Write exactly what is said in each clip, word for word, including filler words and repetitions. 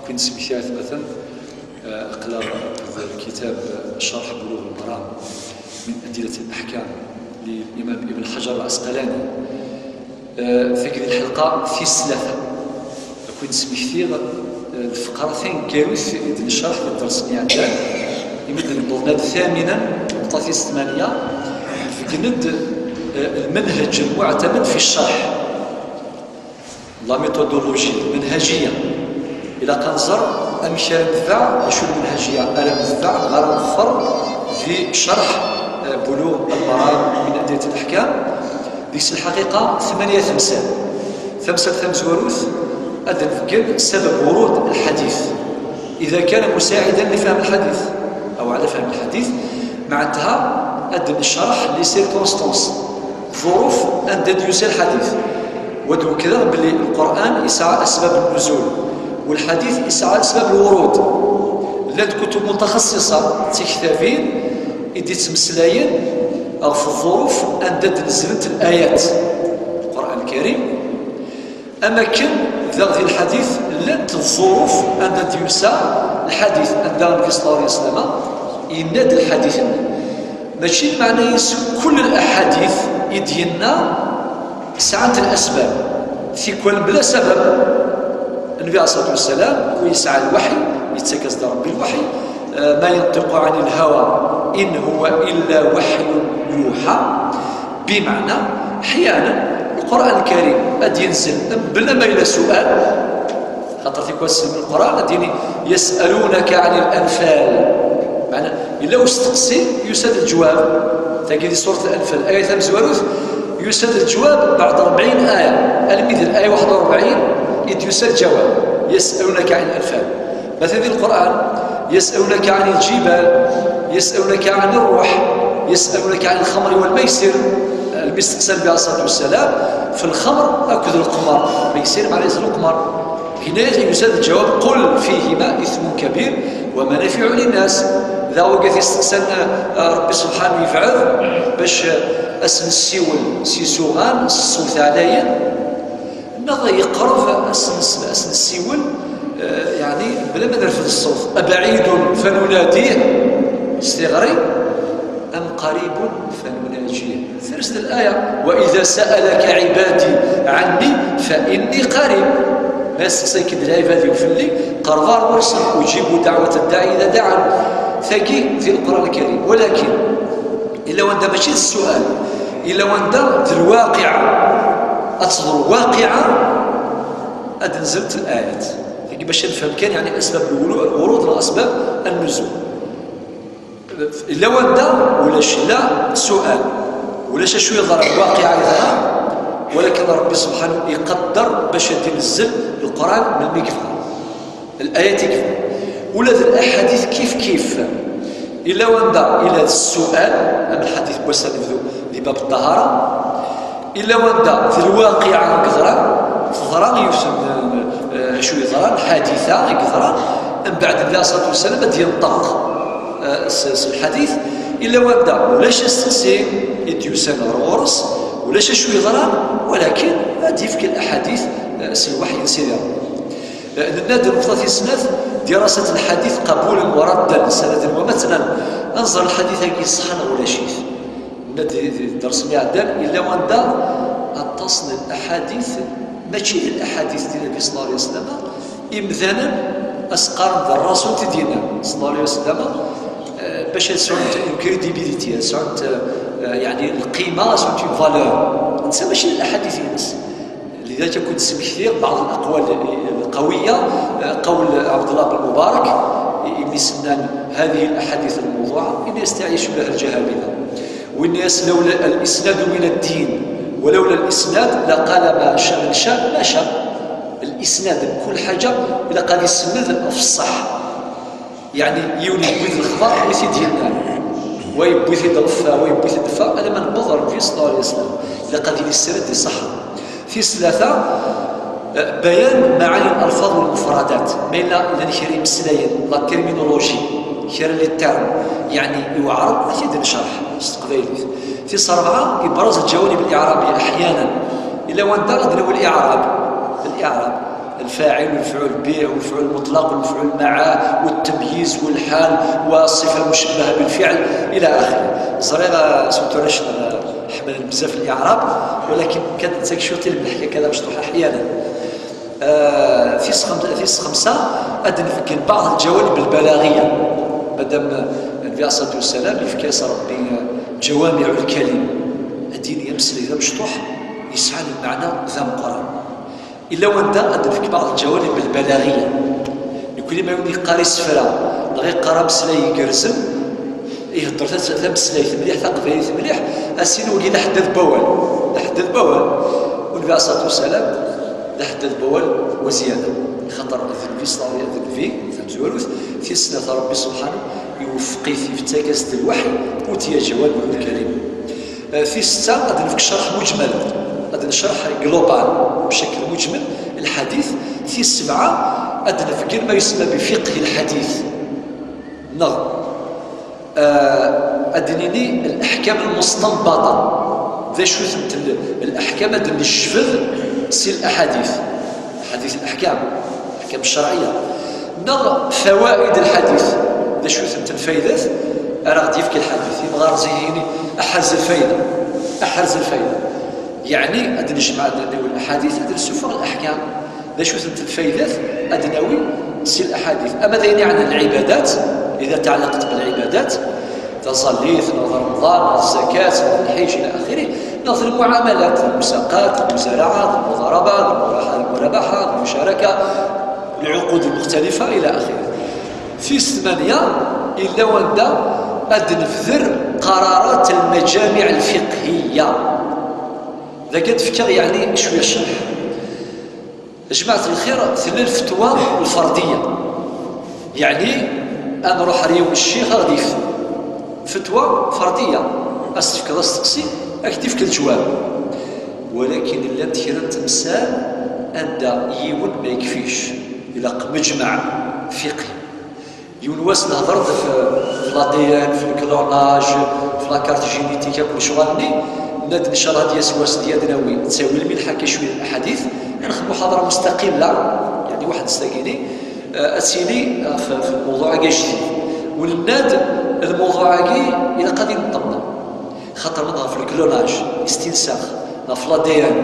Nesmekti-t matan, eh, aql-aɣ akked lkitab, eh, Cerḥ Buluɣ Lmaram min Adilat Laḥkam, lil-Imam Ibn Ḥajar Lɛesqalani. Eh, tagi d lḥelqa tis tlata. Akked nesmekti, eh, lfeqra taneggarut i d-necreḥ di dders-nni iɛeddan, imi d-newweḍ ad taminan, newweḍ tis tmanya, nbeggen-d, eh, lmenheǧ lmuɛtamed fi ccerḥ. La méthodologie, lmenhajiya. Ilaq ad nẓer amek ara netbeɛ, acu lmenhajiya ara netbeɛ, neɣ ara neḍfer di cerḥ, eh, Buluɣ Lmaram min Adilat Laḥkam. Deg-s lḥaqiqa tmanya temsal. Tamsalt tamezwarut, ad d-nbeggen sabab wurud lḥadit, إذا كان مساعدا لفهم الحديث أو على فهم الحديث. Mɛnaha ad d-necreḥ les circonstances, ḍḍuruf anda d-yusa lḥadit. Wa d-wekkdeɣ belli Lqur'an yesɛa asbab n nuzul, walḥadit yesɛa asbab n lwurud. Llant kutub mutaxaṣṣiṣa, d tiktabin i d-yettmeslayen ɣef ḍḍuruf anda d-nezlent layat n Lqur'an Lkarim. Am akken daɣ di lḥadit llant ḍḍuruf anda d-yusa lḥadit, anda Nnbi ṣella Llahu ɛalayhi wa sallam yenna-d lḥadit-nni. Mačči d meɛna-is kul laḥadit i d-yenna sɛant lasbab. Tikwal bla sabab. Nnbi ɛalayhi ṣṣalatu wa ssalam, wi yesɛa lwaḥy, yettak-as-d Ṛebbi lwaḥy, eh, ما ينطق عن الهوى إن هو إلا وحي يوحى. Bimeɛna, ḥyanan, Lqur'an Lkarim ad d-yenzel mebla ma yella sual, xaṭer tikwal s Lqur'an ad d-yini: يسألونك عن الأنفال. Meɛna, yella usteqsi, yusa-d lǧwab. Tagi di surat Al-Anfal, aya tamezwarut, yusa-d lǧwab beɛd rebɛin aya, almi d laya waḥed u rebɛin i d-yusa lǧawab: يسألونك عن الأنفال. Matan di Lqur'an: يسألونك عن الجبال، يسألونك عن الروح، يسألونك عن الخمر والميسر. Almi steqsan Nnbi ɛalayhi ṣṣalatu wa ssalam f lxemr akked lqemar, maysir, meɛna-s lqemar. Yenna-yas, yusa-d lǧawab: قل فيهما إثم كبير ومنافع للناس. Daɣ wagi i t-isteqsan, eh, Ṛebbi subḥanahu yebɛed bac, eh, ad s-nessiwel s izuɣan, s ṣṣut ɛlayen. Neɣ yeqreb ad s-, ad s-nessiwel, eh, yeɛni, bla ma nerfed ṣṣut. أبعيد فنناديه s tiɣri أم قريب فنناجيه. Ters-d laya: وإذا سألك عبادي عني فإني قريب. Ma steqsan-k-id lɛibad-iw fell-i, qerbeɣ ɣur-sen, أجيب دعوة الداعي إذا دعان. Tagi di Lqur'an Lkarim. Walakin, illa wanda mačči d ssual, illa wanda d lwaqiɛa. Ad teḍru waqiɛa, ad nzelt layat. Tagi bac ad nefhem kan, yeɛni, asbab lwulu-, lwurud neɣ asbab nnuzul. Illa wanda ulac la sual, ulac acu yeḍran, lwaqiɛa yeḍran, walakin Ṛebbi subḥanahu iqedder bac ad d-inezzel Lqur'an melmi yebɣa. Layat i yebɣa. Ula d laḥadit kif kif. Illa wanda illa d ssual, am lḥadit n wass-a nebdu di bab ṭṭahara, illa wanda d lwaqiɛa i yeḍran, teḍra yiwet n, eh, acu yeḍran, lḥadita i yeḍran, mbeɛd Nnbi ɛalayhi ṣṣalatu wa ssalam ad d-yenṭeq, eh, s, s lḥadit, illa wanda ulac asteqsi i d-yusan ɣer ɣur-s, ulac acu yeḍran, walakin ad d-yefk laḥadit, eh, s lwaḥy n Sidi Ṛebbi. Nenna-d nnuqṭa tis snat: دراسة الحديث قبولا وردا سندا ومتنا. Ad nẓer lḥadit-agi ṣṣeḥḥa neɣ ulac-it. Nenna-d di, di dders-nni iɛeddan, illa wanda aṭas n laḥadit, mačči d laḥadit di Nnbi ṣella Llahu ɛalayhi wa sallama, imdanen ad s-qqaren d Ṛṛasul i t-id-yennan, ṣella Llahu ɛalayhi wa sallama, eh, bac ad sɛunt une crédibilité, ad sɛunt, eh, yeɛni lqima, ad sɛunt une valeur. Netta mačči d laḥadit-ines. لذلك كنت سمكتير بعض الأقوال القوية، آه، قول عبد الله بن مبارك، إني سنان هذه الأحاديث الموضوعة، إني أستعيش لها الجهابذة. وإني أس-، لولا الإسناد من الدين، ولولا الإسناد لقال ما شاء من شاء ما شاء. الإسناد كل حاجة إلا قال يسند في الصح. Yeɛni, yiwen yewwi-d lexbar, wi t-id-yennan, wa yewwi-t-id ɣef, wa yewwi-t-id ɣef, alamma newweḍ ɣer Nnbi ṣella Llahu ɛalayhi wa sallam. Ilaq ad yili ssnad iṣeḥḥa. Tis tlata, eh, بيان معاني الألفاظ والمفردات. Ma yella llan kra imeslayen, la terminologie, kra les termes, yeɛni, iweɛṛen ad t-id-necreḥ s teqbaylit. Tis ṛebɛa, إبراز الجوانب الإعرابية أحيانا. Illa wanda ad d-nawi الإعراب. الإعراب. الفاعل والمفعول به والمفعول المطلق والمفعول معه والتمييز والحال والصفة المشبهة بالفعل إلى آخره. Ẓriɣ, ah, surtout arrac-nneɣ, ah, ḥemmlen بزاف الإعراب, ولكن كانت تكشف المحكة كذا مشطوحة أحيانا. Ah, tis xem-, tis xemsa, ad d-nefk بعض الجوانب البلاغية. Madam, ah, Nnbi عليه الصلاة والسلام, yefka-as Ṛebbi, ah, جوامع الكلم. Ad d-yini ameslay d amecṭuḥ, yesɛa lmeɛna d ameqqran. Illa wanda ad d-nefk بعض الجوانب البلاغية. Nekni ma yiwen yeqqar isefra, neɣ yeqqar ameslay igerrzen, ihedder tas-, tameslayt mliḥ, taqbaylit mliḥ, ad s-nini wagi d aḥeddad n wawal. D aḥeddad n wawal. Nnbi عليه الصلاة والسلام, d aḥeddad n wawal wa ziyada. Xaṭer d Nnbi صلى الله عليه وسلم, d Nnbi tamezwarut, tis snat Ṛebbi سبحانه يوفق-it, yettak-as-d lweḥy, أوتي جوامع الكلم. Ah, tis setta, ad nefk ccerḥ mujmal, ad necreḥ global, بشكل مجمل, الحديث. Tis sebɛa, ad nefk ma يسمى بفقه الحديث. Neɣ, ah, ad nini الأحكام المستنبطة. D acu-tent l-, الأحكام ad nejbed si الأحاديث. الأحاديث الأحكام, الأحكام الشرعية. Neɣ فوائد الحديث. D acu-tent lfaydat ara ɣ-d-yefk الحديث. Imɣar zik yini أحرز الفايدة. أحرز الفايدة. Yeɛni ad nejmeɛ, ad nawi الأحاديث, ad nessufeɣ الأحكام. D acu-tent lfaydat ad nawi si الأحاديث. Ama d ayen yeɛnan العبادات, إذا تعلقت بالعبادات, taẓallit, neɣ d Remḍan, neɣ d zzakat, neɣ d lḥiǧ, إلى آخره, neɣ d lmuɛamalat, d lmusaqat, d lmuzaraɛa, d lmuḍaraba, d lmuraḥa, d lmurabaḥa, d lmucaraka, العقود المختلفة إلى آخره. Tis tmanya, illa wanda ad nebder قرارات المجامع الفقهية. Dagi ad fkeɣ, yeɛni, cwiya ccerḥ. جماعة الخير, tella lfetwa lferdiya. Yeɛni, ad nruḥ ar yiwen ccix ad ɣ-d-yeftu. Fetwa ferdiya. Ad s-tefkeḍ asteqsi, ad k-d-yefk leǧwab. Walakin llant kra n temsal anda yiwen ma yekfic, ilaq mejmeɛ fiqhi. Yiwen wass nehder-d f, f l'A D N, f le clonage, f la carte génétique, akk lecɣal-nni, nna-d ncallah ad d-yas wass-nni ad nawi ttawil mi nḥakka cwiya n الأحاديث, ad nexdem muḥadara mustaqilla, yeɛni waḥed s tagini, eh, ad tili, eh, f, f lmewḍuɛ-agi ajdid. Wnenna-d lmewḍuɛ-agi ilaq ad inṭemna. Xaṭer ma ɣef le clonage, istinsax, ɣef l'A D N,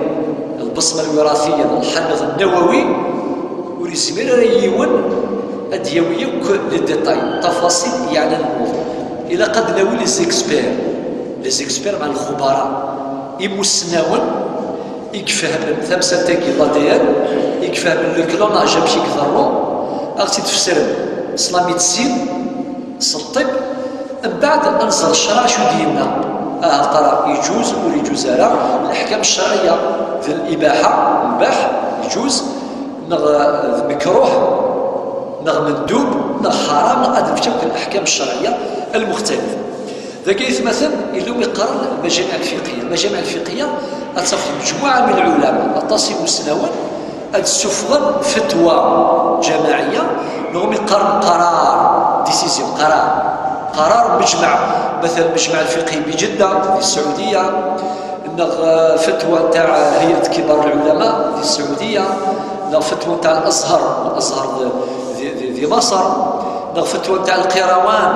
lbeṣma lwiraṭiyya, lḥamid nnawawi, ur yezmir ara yiwen ad d-yawi yakk les détails, tafaṣil yeɛnan lmewḍuɛ. Ilaq ad nawi les experts, les experts, meɛna lxubara, imussnawen i ifehmen tamsalt-agi n l'A D N, i ifehmen le clonage amek i iḍerru, ad ɣ-tt-id-fesren s la médecine, s ṭṭib. Mbeɛd ad nẓer ccṛeɛ acu i d-yenna. Aha, qqareɣ iǧuz, ur iǧuz ara, leḥkam ccerɛiyya d l'ibaḥa, mbaḥ, iǧuz, neɣ d mekruh, neɣ mendub, neɣ ḥaram, ad nefk akk leḥkam ccerɛiyya lmuxtalifa. Dagi aytmaten, yella win yeqqaren lmajamiɛ lfiqhiyya. Lmajamiɛ lfiqhiyya ad tafeḍ mejmuɛa min lɛulama, aṭas imusnawen, ad ssufɣen fetwa ǧamaɛiyya, neɣ mi qqaren qarar, décision, qarar, qarar mejmeɛ, مثلا المجمع الفقهي بجدة في السعودية, neɣ, eh, fetwa نتاع هيئة كبار العلماء في السعودية, neɣ fetwa نتاع الأزهر, الأزهر di, di, di, di Maṣer, neɣ fetwa نتاع القيروان,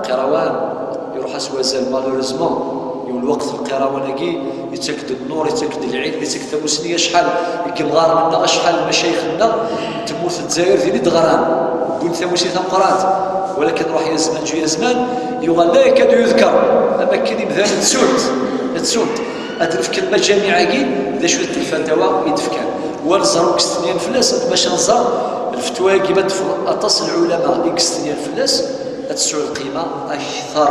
القيروان, iruḥ-as wazal, malheureusement, yiwen lweqt lqirawan-agi yettak-d nnur, yettak-d lɛilm, yettak-d tamussni. Acḥal n yemɣaren-nneɣ, acḥal n lmacayix-nneɣ n tmurt n Lezzayer din i d-ɣran, wwin tamussni tameqqrant, walakin ruḥ ya zman, ju ya zman, yuɣal la yakadu yudkar, am akken imdanen ttun-t, ttun-t. Ad nefk lmajamiɛ-agi d acu n lfatawa i d-fkan. Wa nẓer ur yestenyan fell-as, bac ad nẓer lfetwa-agi ma teffeɣ aṭas n lɛulama i yestenyan fell-as, ad tesɛu lqima akter.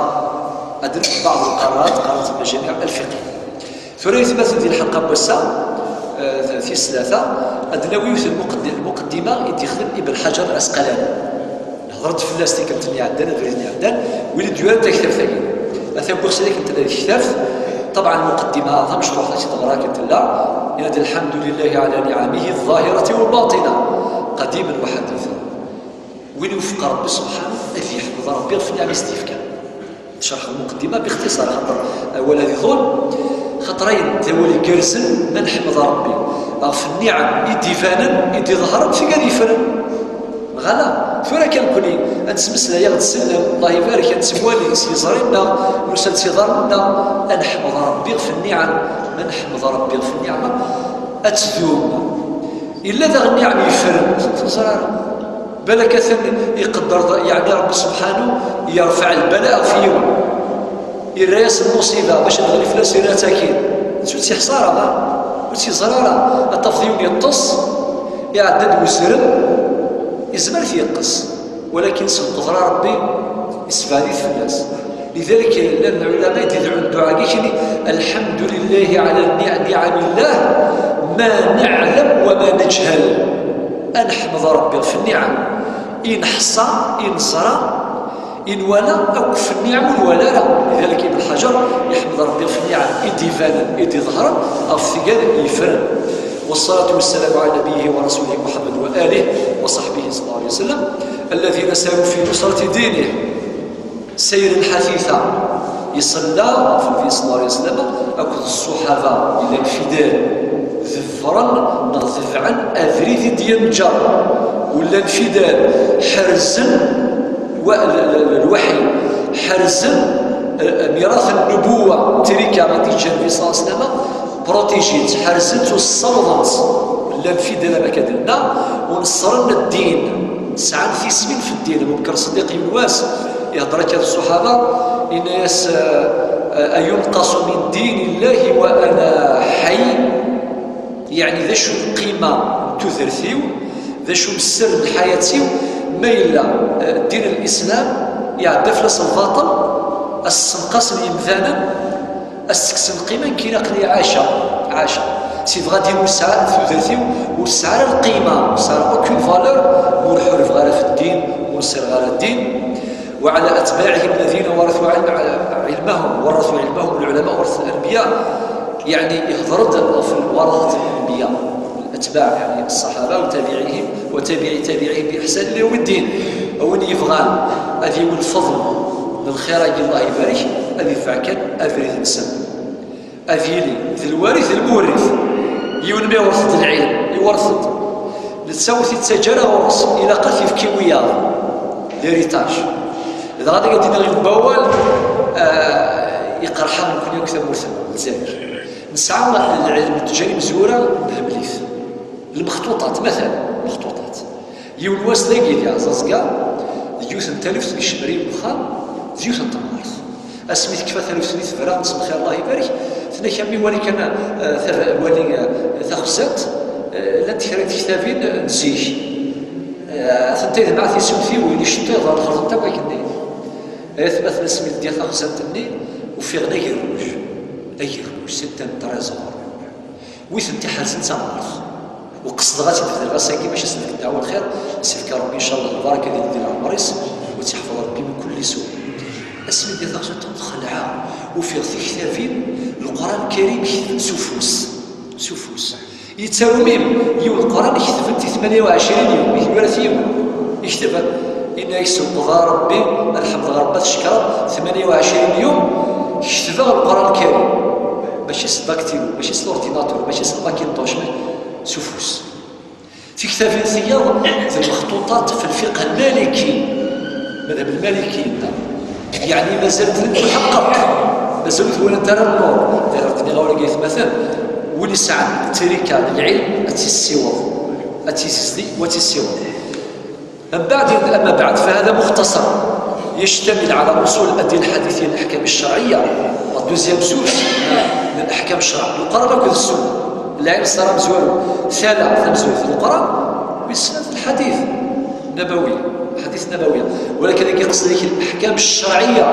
Ad nefk بعض القرارات, قرارات المجامع الفقهية. Tura aytmaten di lḥelqa n wass-a, eh, tis tlata, ad nawi yiwet n lmuqeddi-, lmuqeddima i d-yexdem Ibn Ḥajar Lɛesqalani. Nehder-d fell-as tikkelt-nni iɛeddan, abrid-nni iɛeddan, win i d-yuran taktabt-agi. Ata wwiɣ-tt-id akken tella tektabt, ṭabɛa lmuqeddima tamecṭuḥt ad tt-id-ɣer akken tella, yenna-d: الحمد لله على نعمه الظاهرة والباطنة، قديما وحديثا. Win iwefq Ṛebbi subḥanahu ad yeḥmed Ṛebbi ɣef nniɛma i s-d-yefka. Tcerḥ lmuqeddima bixtiṣar, xaṭer awal ad iḍul, xaṭer ayen d awal igerrzen ma neḥmed Ṛebbi. Ɣef nniɛam i d-ibanen, i d-iḍehren, tigad yeffren. Neɣ ala? Tura kan kuni, ad nettmeslay, ad nsellem, Allah ibarek, ad nettemwali s yiẓri-nneɣ, nusa s yiḍarren-nneɣ, ad neḥmed Ṛebbi ɣef nniɛam. Ma neḥmed Ṛebbi ɣef nniɛma, ad tdum. Yella daɣen nniɛam yeffren, ur teẓri ara. Balak atan iqedder, yeɛni Ṛebbi subḥanu yerfeɛ lbala ɣef yiwen. Irra-yas lmuṣiba bac ad tɣli fell-as, irra-tt akkin. Ur tt-iḥṣa ara, ur tt-iẓra ara. Ad tafeḍ yiwen yeṭṭes, iɛedda-d wezrem, izmer ad t-yeqqes. Walakin s lqedra n Ṛebbi, isebɛed-it fell-as. Lidalik, llan lɛulama i d-idɛun dduɛa-agi, kini: "Alḥamdu lillahi ɛala niɛ-, niɛamillah, ma neɛlem wa ma neǧhel." Ad neḥmed Ṛebbi ɣef nniɛam i neḥṣa, i neẓra, i nwala, akk ɣef nniɛam ur nwala ara. Lidalik Ibn Ḥajar iḥmed Ṛebbi ɣef nniɛam i d-ibanen, i d-iḍehren, ɣef tigad yeffren. والصلاة والسلام على نبيه ورسوله محمد وآله وصحبه صلى الله عليه وسلم الذين ساروا في نصرة دينه سيرا حثيثا. Iṣella ɣef Nnbi صلى الله عليه وسلم akked ṣṣuḥaba, llan fidèles, ḍefren neɣ tebɛen abrid i d-yenǧer, u llan fidèles, ḥerzen wa-, l-, l-, l-, lwaḥy, ḥerzen, eh, mirat n-nubuwa, ttrika i d-yeǧǧa Nnbi صلى الله عليه وسلم, protégé-tt, ḥerzen-tt u ssawḍen-tt. Llan fidèles, am akka d-nenna, u neṣṣren ddin, sɛan tismin f ddin. Abu Bekr Ṣeddiq yiwen wass ihder akka d ṣṣuḥaba, yenna-yas, eh, "أينقص من دين الله وأنا حي؟" Yeɛni, d acu lqima n tudert-iw, d acu sser n lḥayat-iw, ma yella, eh, ddin n Lislam iɛedda fell-as lbaṭel, ad s-ssenqasen yemdanen, ad s-tekksen lqima, nekkin aql-i ɛaceɣ, ɛaceɣ. S yebɣa din ur tesɛa tudert-iw, ur tesɛa ara lqima, ur tesɛa ara aucune valeur, ur ḥurbeɣ ara f ddin, ur sserɣ ara ddin. وعلى أتباعهم الذين ورثوا علم-، علمهم، ورثوا علمهم، العلماء ورثة الأنبياء، يعني يهضر ف الورثة الأنبياء، الأتباع، يعني الصحابة وتابعيهم وتابعي تابعيهم بإحسان إلى يوم الدين. Win yebɣan ad yawi lfeḍl n lxir-agi, Allah ibarek, ad yedfeɛ kan abrid-nsen. Ad yili d lwarit d lmuwerrit. Yiwen ma iwerret-d lɛilm, iwerret-d. Netta ur t-ittaǧǧa ara ɣur-s, ilaq ad t-yefk i wiyaḍ, l'héritage. Dɣa ad ak-d-iniɣ yiwen n wawal, ah, iqerḥ-aɣ nekkni akk tamurt-nneɣ, Lezzayer. Nesɛa lɛilm n ttjara imezwura, nehmel-it. Lmexṭuṭat, matalan, lmexṭuṭat. Yiwen wass dagi di Ɛẓaẓga, d yiwet n taluft n yicemriyen n uxxam, d yiwet n temɣart. Asmi tekfa taluft-nni, tebra, s lxir, Allah ibarek, tenna-k: "A mmi, wali kan, eh, tab-, wali, eh, taxzant, eh, llant kra n tektabin, eh, n zik. Eh, atenti jemɛet isewtiwen, iceṭṭiḍen, xerḍent akk akkenni." Ay atmaten, asmi ldiɣ taxzant-nni, ufiɣ d agerruj. Agerruj, c'est un trésor. Wi tent-iḥerzen d tamɣart. U qesdeɣ ad tt-id-bedleɣ ass-agi, mačči s lfekk ddeɛwa n lxir, s lfekk n Ṛebbi, ncallah, lbaraka di leddi n leɛmer-is, u tt-iḥfeḍ Ṛebbi min kulli su. Asmi d-iḍaq s uṭṭun, xelɛeɣ, ufiɣ tiktabin, Leqran Lkarim, ketben s ufus. S ufus. Yettawmim, yiwen Leqran ketben-t i tmanya u ɛecrin yum, i tmura t yiwen. Yekteb, yenna-ak: "Selqeḍ a Ṛebbi, ad ḥemdeɣ Ṛebbi, ad t-cekkreɣ, tmanya u ɛecrin yum, ketbeɣ Leqran Lkarim." Mačči s dactylo, mačči s l'ordinateur, mačči s lmakinṭuc, ma-, s ufus. Tiktabin tiyaḍ d lmexṭuṭat f lfiqh lmaliki, madhab lmaliki, yenna. Yeɛni mazal-tent tḥeqqeq, mazal ur t-walant ara nnur. Dayɣer d-nniɣ awal-agi aytmaten, win yesɛan ttrika n lɛilm ad tt-issiweḍ, ad tt-izdi u ad tt-issiweḍ. أما بعد، أما بعد، فهذا مختصر يشتمل على أصول الدين الحديث، الأحكام الشرعية. La deuxième source من الأحكام الشرعية، القرآن أكد السنة. Lɛilm s ara mezwaru, tala tamezwarut n Leqran, wis snat lḥadit nabawi, lḥadit nabawi. Walakin ad iqsed-ik الأحكام الشرعية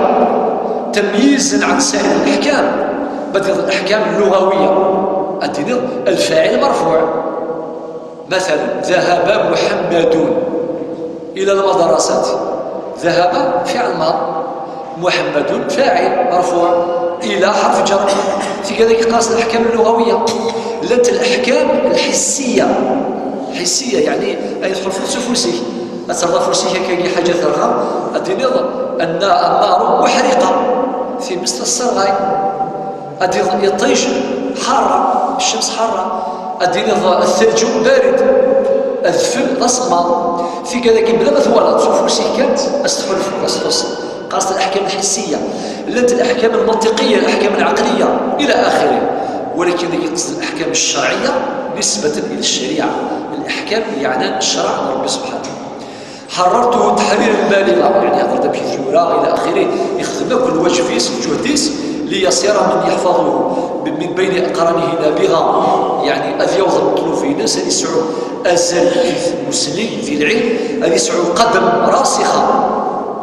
تمييزا عن سائر الأحكام. Badiɣ الأحكام اللغوية, ad d-tiniḍ الفاعل مرفوع. مثلا: "ذهب محمد إلى المدرسة". ذهب فعل ماض، محمد فاعل مرفوع، إلى حرف جر. Tigad-agi qqaren-as الأحكام اللغوية. Llant الأحكام الحسية. الحسية يعني أي تدخل في السفوسي. Ad terḍa fursi akka حاجة terɣa, ad d-tiniḍ أن النار محرقة. Times tesserɣay. Ad d-tiniḍ iṭij حارة، الشمس حارة. Ad d-tiniḍ tteǧǧu barid, adfel d asemmaḍ. Tigad-agi bla ma twalaḍ, s ufus-ik kan ad s-tḥulfuḍ, ad s-txuṣṣeḍ. Qqaren-as الأحكام الحسية. Llant الأحكام المنطقية، الأحكام العقلية إلى آخره. ولكن يقصد الأحكام الشرعية نسبة إلى الشريعة. الأحكام اللي يعنى الشرع n Ṛebbi سبحانه. حررته تحريرا بالغا، يعني هذا بيت يورا إلى آخره، يخدم كل واجب فيس وجهديس ليصير من يحفظه من بين أقرانه نابغة، يعني أذ يوض المطلوب في ناس أذ يسعو أزل في المسلمين في العلم، أذ يسعو قدم راسخة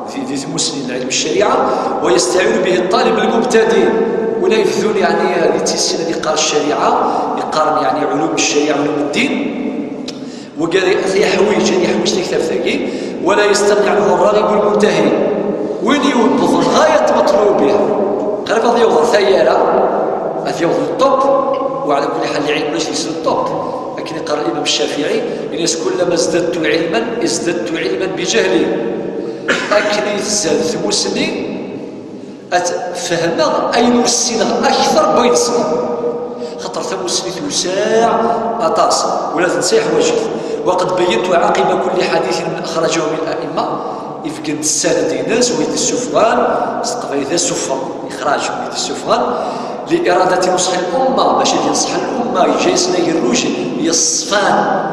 في في المسلمين العلم الشريعة، ويستعين به الطالب المبتدئ. ولا يفذون يعني هذه التسلسل اللي قال الشريعة، يقارن يعني علوم الشريعة وعلوم الدين. وقال يحويج، يحويج تكتب ثقي، ولا يستغني عنه الراغب المنتهي. وين يوبض غاية مطلوبه؟ قريب هذا يوضع ثيالة، هذا يوضع الطب. وعلى كل حال العلم ماشي يسوى الطب. لكن قال الإمام الشافعي: الناس كلما ازددت علما ازددت علما بجهلي. أكني زاد ثموسني أتفهمغ أين السنغ أكثر بين السنغ. خاطر ثموسني توسع أطاس ولا تنسى حواجز. وقد بينت عقب كل حديث من أخرجه من الأئمة يفقد السند الناس ويد السفغان، استقبل ذا السفغ، إخراج ويد السفغان لإرادة نصح الأمة، باش ينصح الأمة، يجيس لا يروج، يصفان.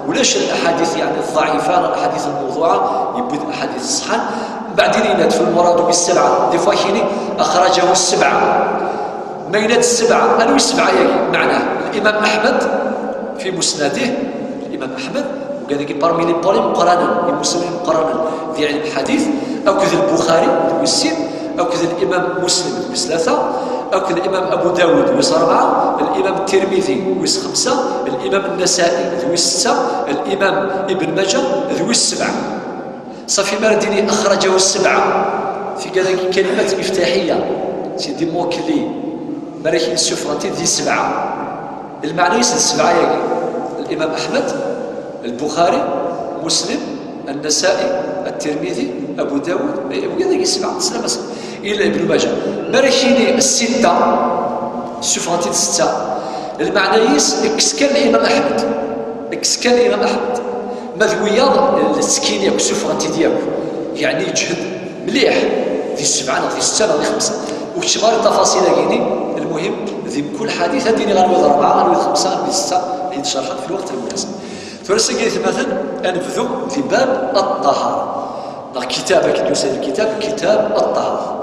ولاش الأحاديث يعني الضعيفة، الأحاديث الموضوعة، يبد الأحاديث الصحان. بعدين ينات في المراد بالسبعة، دي فوا كيني أخرجه السبعة. ما ينات السبعة؟ أنو السبعة ياكي؟ معناه الإمام أحمد في مسنده، الإمام أحمد، وقال لك parmi les points مقرانا، المسلمين مقرانا في علم الحديث، أكد البخاري، دويس سين، أكد الإمام مسلم، دويس ثلاثة، أكد الإمام أبو داود، دويس أربعة، الإمام الترمذي، دويس خمسة، الإمام النسائي، دويس ستة، الإمام ابن ماجه، دويس سبعة. صافي، ما رديني أخرجه السبعة. في كذا كلمات مفتاحية، c'est des mots clés. ما راكي نشوف غادي دي سبعة. المعنى يسد السبعة ياكي: الإمام أحمد، البخاري، مسلم، النسائي، الترمذي، أبو داود، إيه، وكذا كي سبعة، سلام سلام. إلا ابن ماجه. ما راكيني الستة، شوف غادي الستة. المعنى يس إكس كان الإمام أحمد. إكس كان الإمام أحمد. ما ذويا السكين ياك، شوف غادي ديالك. يعني يجهد مليح. دي السبعة، دي الستة، دي خمسة. وكتشمار التفاصيل هاكيني. المهم، ذي كل حديث هاديني غنوض أربعة، غنوض خمسة، غنوض ستة، اللي تشرحت في الوقت المناسب. ثلاثة كيف مثلا، نبذو في باب الطهارة. دونك كتاب، كي يسمى الكتاب، كتاب الطهارة.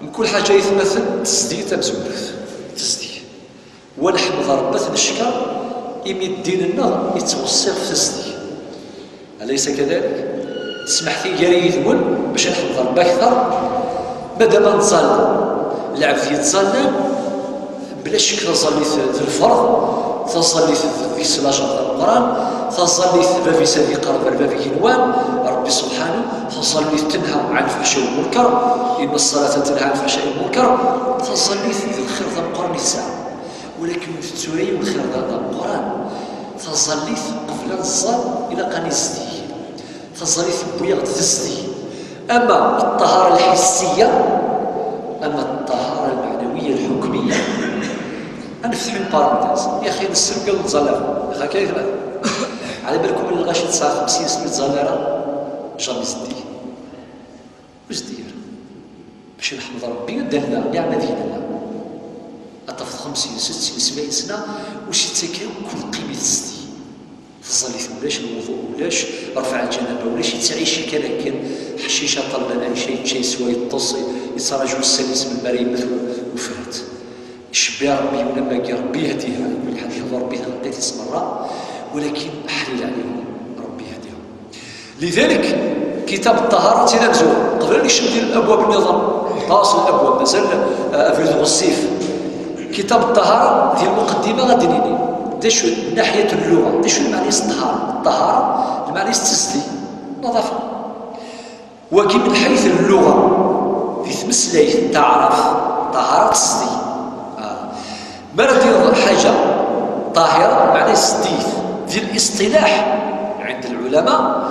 من كل حاجة يتمثل تسدي تمزولت. تسدي. ونحمد ربي نشكر إمي الدين لنا يتوصل في تسدي. أليس كذلك؟ تسمح في جري يذون باش نحمد ربي أكثر. مادام نتظلم، العبد يتظلم، بلا شك تظليت ذي الفرض، تظليت ذي سلاجة القرآن، تظليت بابي سادي قرب بابي كنوان، ربي سبحانه، تظليت تنهى عن الفحشاء والمنكر، إن الصلاة تنهى عن الفحشاء والمنكر، تظليت ذي الخير ذا القرآن الساعة. ولكن في التوري والخير ذا القرآن، تظليت قبل الظل إلى قني الزدي. تظليت بويغ تزدي. أما الطهارة الحسية، أما الطهارة المعنوية الحكمية. أنا فتح une parenthèse. يا أخي، نسلم قال الزلافة. يا أخي، كيف؟ على بالكم اللي غاشي تسعة وخمسين سنة زلافة، جامي زدي. وزدير. باش نحمد ربي، دلنا نعمة ديالنا. أطفت خمسين، ستين، سبعين سنة، وش يتسكاو كل قيمة زدي. تظليت ولاش، الوضوء ولاش، رفع الجنابة ولاش، يتعيشي كان كان حشيشة طلبا أي شيء، شيء سوى يطص، يتراجو السليس من مريمة وفرت. شبي ربي ولا ما قال ربي يهديه، على كل حال يهضر ربي لقيت اسم الله، ولكن أحلل عليهم ربي يهديهم. لذلك كتاب الطهارة تينا مزوج قبل نشد الأبواب النظام، باص الأبواب مازال، آه، أفريد غصيف. كتاب الطهارة ديال المقدمة غادي نيني. دي شو ناحية اللغة، دي شو معنى الطهارة؟ الطهارة المعنى التسدي، نظافة. وكي من حيث اللغة، في ثمسلايت التعرف، طهارة تسدي. آه. ما ندير حاجة طاهرة، معنى سديت. في الاصطلاح عند العلماء،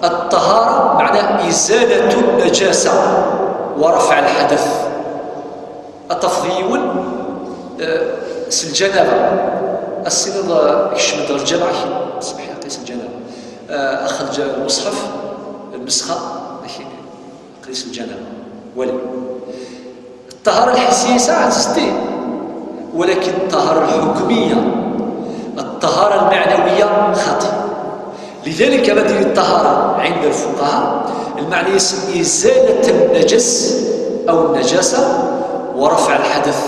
الطهارة معنى إزالة النجاسة ورفع الحدث. التفضيون، آه، سلجنابة. As-tiniḍ kecm-d ɣer lǧameɛ, kecm, semḥ-iyi, aql-i s lǧanaba. Ax lmuṣḥef, lmesxa, aql-i s lǧanaba. Wali. Ṭṭahara lḥissiya yesɛa zeddi, walakin ṭṭahara lḥukmiya, ṭṭahara lmeɛnawiya xaṭi. Lidalik, ma d-yini ṭṭahara ɛinda lfuqaha, lmeɛna-is izalat nnajas aw nnajasa wa rafɛ lḥadath.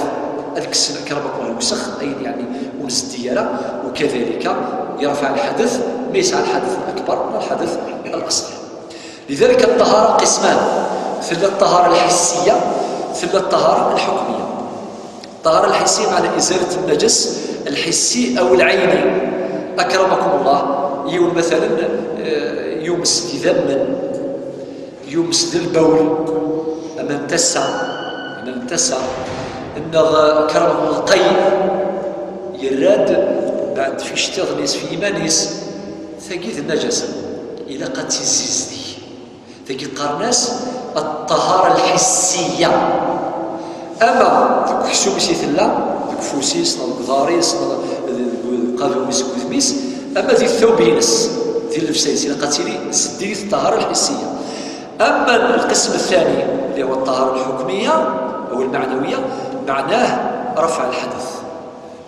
Ad kksen, akramakum, lwesx, ayen yeɛni ur nzeddi ara, ukadalika yarfɛ lḥadath, ma yesɛa lḥadath lakbar neɣ lḥadath alasɣar. Lidalik, ṭṭahara qisman, tella ṭṭahara lḥissiya, tella ṭṭahara lḥukmiya. Ṭṭahara lḥissi meɛna izalat nnajas lḥissi aw lɛayni. Akramakum Allah, yiwen matalan, eh, yumes d idammen, yumes d lbawl, ama n tasa, ama n tasa, neɣ, eh, akramakum Allah, lqay, yerra-d beɛd f iceṭṭiḍen-is, f yiman-is, tagi d nnajasa, ilaq ad tt-izzizdig. Tagi qqaren-as ṭṭahara lḥissiya. Ama deg uksum-is i tella, deg ufus-is, neɣ deg uḍar-is, neɣ deg uqadum-is, deg udem-is, ama di tawb-ines, di llebsa-ines, ilaq ad tili zeddiget ṭṭahara lḥissiya. Ama lqism ثاني, اللي هو الطهارة الحكمية أو المعنوية, معناه رفع الحدث.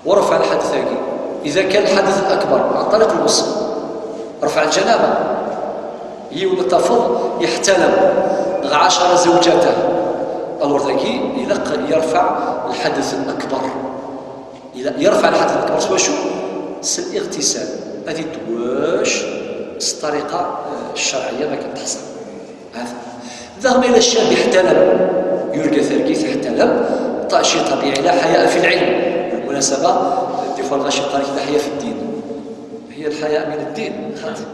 ورفع الحدث هاكي، إذا كان الحدث الأكبر عن طريق الغسل، رفع الجنابة، yiwen ad tafeḍ iḥtalam, neɣ ɛecra زوجاته, alors dagi ilaq yarfeɛ lḥadath lakbar. Ilaq yarfeɛ lḥadath lakbar s wacu? S liɣtisal, ad itwec s ṭṭariqa, eh, ccerɛiyya, ma kan teḥṣa. Daɣ ma yella ccab iḥtalam, yurga targit, iḥtalam, ط-، شيء طبيعي، لا حياء في العلم. بالمناسبة, des fois lɣaci yeqqar-ak لا حياء في الدين. هي الحياء من الدين؟ خاطر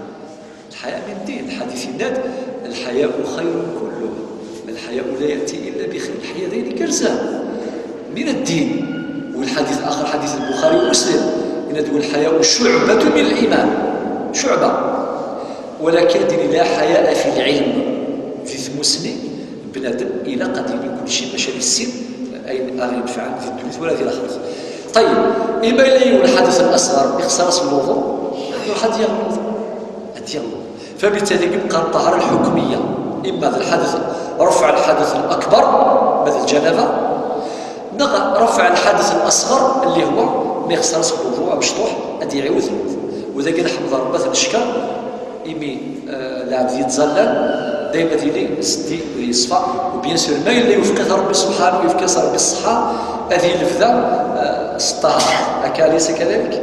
الحياء من الدين. الحديث يناد: الحياء خير كله، الحياء لا يأتي إلا بخير. الحياء ذي كرزة من الدين. والحديث الآخر حديث البخاري ومسلم، يناد: الحياء شعبة من الإيمان. شعبة. Walakin d-nini لا حياء في العلم. Di tmussni, bnadem ilaq ad yili kulci bac ad yissin ayen ara yenfɛen di ddunit wala di laxert. Ṭayyeb, ima yella yiwen lḥadath al-asɣar ixṣer-as lwuḍu, iruḥ ad yaɣ lwuḍu. Ad yaɣ lwuḍu. Fabitali, ibqa ṭṭahara lḥukmiya, ima d lḥadath, rafɛ lḥadath al-akbar, ma d lǧanaba, neɣ rafɛ lḥadath al-asɣar, اللي هو ma ixṣer-as lwuḍu amecṭuḥ, ad iɛiwed lwuḍu. U dagi nḥemd Ṛebbi, ad t-neckeṛ, imi, eh, lɛebd yettẓallan, dayma ad yili zeddi d yeṣfa. U bien sûr, ma yella iwefq-it Ṛebbi subḥanahu, yefka-as Ṛebbi ṣṣeḥḥa, ad yili lebda, eh, s ṭṭahaṛa. Akka, alaysa kadalik?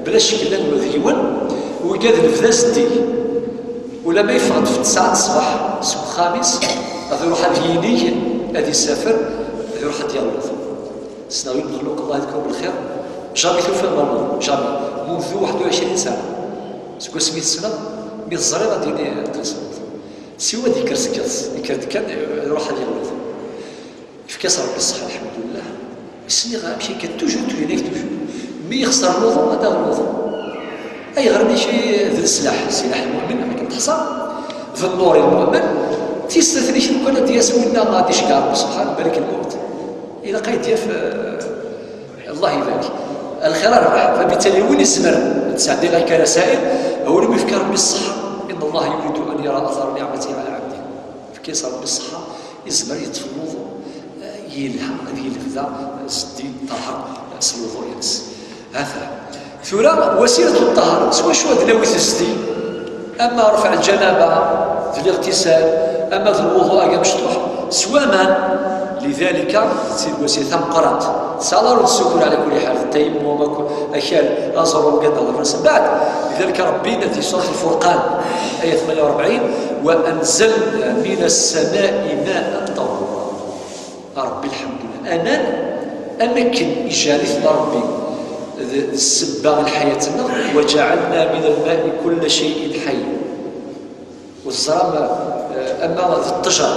Bla ccek, llan d yiwen, wigad lebda zeddi. Ulamma yeffeɣ-d f ttesɛa n ṣṣbeḥ seg uxxam-is, ad iruḥ ad yinig, ad isafer, ad iruḥ ad yaweḍ. Ssneɣ yiwen n lexluq, Allah yedker-it lxir, jamais tufiḍ ma lmuḍ, jamais. Mundu waḥed u ɛecrin sena. Seg wasmi i t-ssneɣ, mi teẓriḍ ad d-yini qqes lmuḍ. Siwa ad yekker seg iḍes, yekker-d kan, iruḥ ad yaweḍ. Yefka-as Ṛebbi ṣṣeḥḥa, lḥemdullah. Sniɣ amek akka, toujours tuyin-ak, toujours. Mi yexṣer lwuḍu, ad aɣ lwuḍu. Ayɣer? Mačči d leslaḥ, silaḥ lmu'min, akken teḥṣa, d nnur i lmu'min. Tis snat-nni lukan ad d-yas winna ad iceggeɛ Ṛebbi ṣṣeḥḥa, lbarek lmut. Ilaq ad d-yaf, eh, Allah ibarek. Lxir rrbeḥ. Fabitali, win izemren ad tesɛeddi laka rasail, awal mi yefka Ṛebbi ṣṣeḥḥa, إن الله يريد أن يرى أثر نعمته على عبده. Yefka-as Ṛebbi ṣṣeḥḥa, yezmer yeṭṭef lwuḍu, eh, yelha, ad yelbed zeddi, ṭaher, eh, s lwuḍu-ines. Hata. Tura, وسيلة الطهارة, s wacu ad nawi zeddi? Ama rafɛ lǧanaba, d liɣtisal, ama d lwuḍu-agi amecṭuḥ, s waman. Lidalika, d tid wasila tameqqrant. Tesɛa la ur d-ssukur ɛla kulli ḥal, d tayammum, ak-, akal, aẓru, mgad ɣer ras. Mbeɛd, lidalika Ṛebbi yenna di surat Lfurqan, aya tmanya u ṛebɛin: وأنزلنا من السماء ماء طهورا. A Ṛebbi, lḥemdullah. Aman, am akken ijar-it Ṛebbi d, d ssebba n lḥayat-nneɣ, وجعلنا من الماء كل شيء حي. U teẓram, eh, ama d ṭṭejra,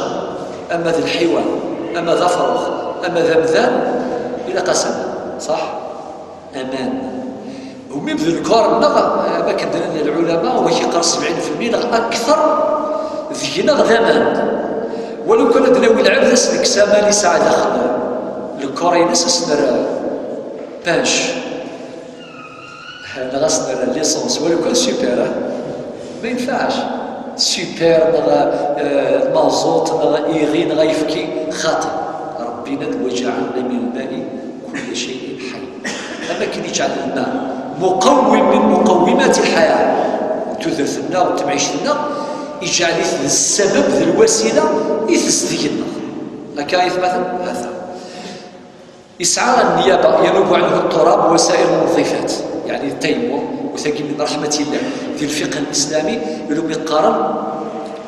ama d lḥiwan, ama d afrux, ama d amdan, ilaq-as aman, ṣaḥ? Aman. U même d lkor-nneɣ, eh, am akken d-nnan lɛulama, wa k-yeqqar sebɛin fi lmiyya neɣ akter, deg-neɣ d aman. Walaw kan ad d-nawi lɛebd, ad s-nekkes aman yesɛa daxel lkor-ines, ad s-nerr, eh, pinch. Neɣ ad s-nerr l'essence, walu kan super, ah? Ma yenfeɛac. Super, neɣ, eh, maẓut, neɣ iɣi, neɣ ayefki, xaṭi. Ṛebbi yenna-d: "وجعلنا من الماء كل شيء حي." Am akken yeǧɛel lma muqawwim min muqawwimati lḥayat, tudert-nneɣ, temɛict-nneɣ, yeǧɛel-it d ssabab, d lwasila i tezdeg-nneɣ. Akka ay atmaten? Hata. Yesɛa النيابة ينوب عنه التراب وسائر المضيفات، يعني التيمم، وتجي من رحمة الله في الفقه الإسلامي، يقولوا يقارن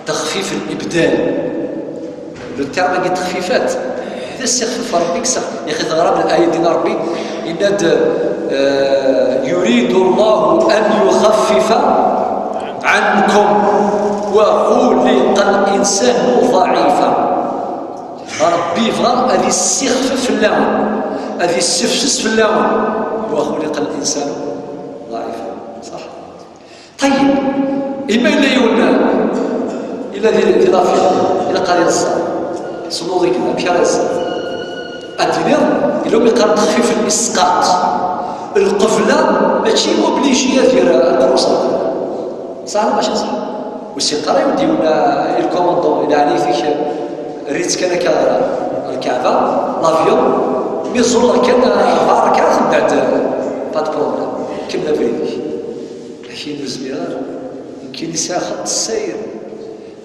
تخفيف الإبدال. Le terme-agi texfifat, d asixfef Ṛebbi, kkes-aɣ. Yaxi teɣram الآية-agi n Ṛebbi, yenna-d, eh, "يريد الله أن يخفف عنكم وخلق الإنسان ضعيفا." Ṛebbi yebɣa ad yessixfef fell-awen, ad yessifses fell-awen. وخلق الإنسان ضعيفا. Ṣaḥ? Ṭeyyeb, imi yella yiwen, yella di, di l'avion, ilaq ad yeẓẓal. Snuḍ-ik, amek ara yeẓẓal? Ad d-tiniḍ, yella win yeqqaren texfif الإسقاط. Lqebla mačči obligé ad yerr aṭrus ar lqebla. Ṣaḥ neɣ mačči ṣaḥ? Ur s-yeqqar ara i yiwen, eh, le commandant, i leɛnayet-ik, err-itt kan akka ɣer, ɣer Lkaɛba, l'avion, mi ẓẓulleɣ kan, eh, ṛebɛa ṛekɛat, mbeɛd, eh, pas de problème. Kemmel abrid-ik. Akin ur zmireɣ ara. Nekkini sɛiɣ xeṭṭ ssayr.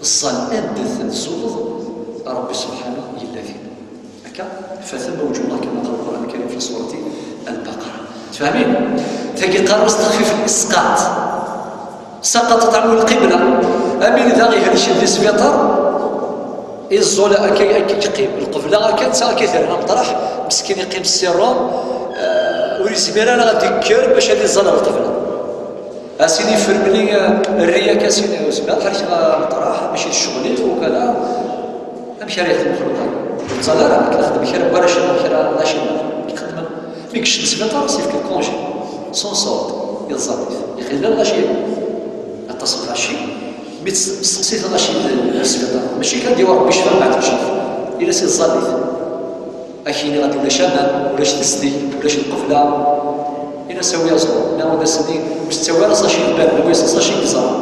Ẓẓal anda tzulleḍ, Ṛebbi subḥanahu yella din. Akka, فتم وجوه الله كما قال القرآن الكريم في سورة البقرة. Tfehmem? Tagi qqaren-as texfif الإسقاط. سقطت عنه القبلة. Amin daɣ ihelken di sbiṭar, iẓẓul akka, akka yeqqim. Lqebla akka, netta akka terna meṭraḥ, meskin yeqqim sirru, eh, ur yezmir ara ad yekker bac ad iẓẓal ɣer lqebla. Asin ifermli, eh, rri akka, asin, eh, ur zmireɣ ad ḥerkeɣ, eh, meṭraḥ, mačči d ccɣel-iw, ukala. Amek ara yexdem lxelq-a? Ur yettẓalla ara, akken xdem kra n warrac neɣ kra n lɣaci nniḍen. Akken xedmen, mi yekcem sbiṭar, ad s-yefk lkunji. Sans solde, yeẓẓal-it. Ixil lɣaci, aṭas n lɣaci, mi testeqsiḍ lɣaci n sbiṭar, mačči kan d-yawi Ṛebbi ccfa mbeɛd yecfa. Ini-as yeẓẓal-it. Ad k-yini ɣer ulac aman, ulac tezdeg, ulac lqebla. Ini-as a wi aẓru, nniɣ-d ass-nni, ur s-ttawi ara sachet n lbal, wi s-, sachet n yeẓra.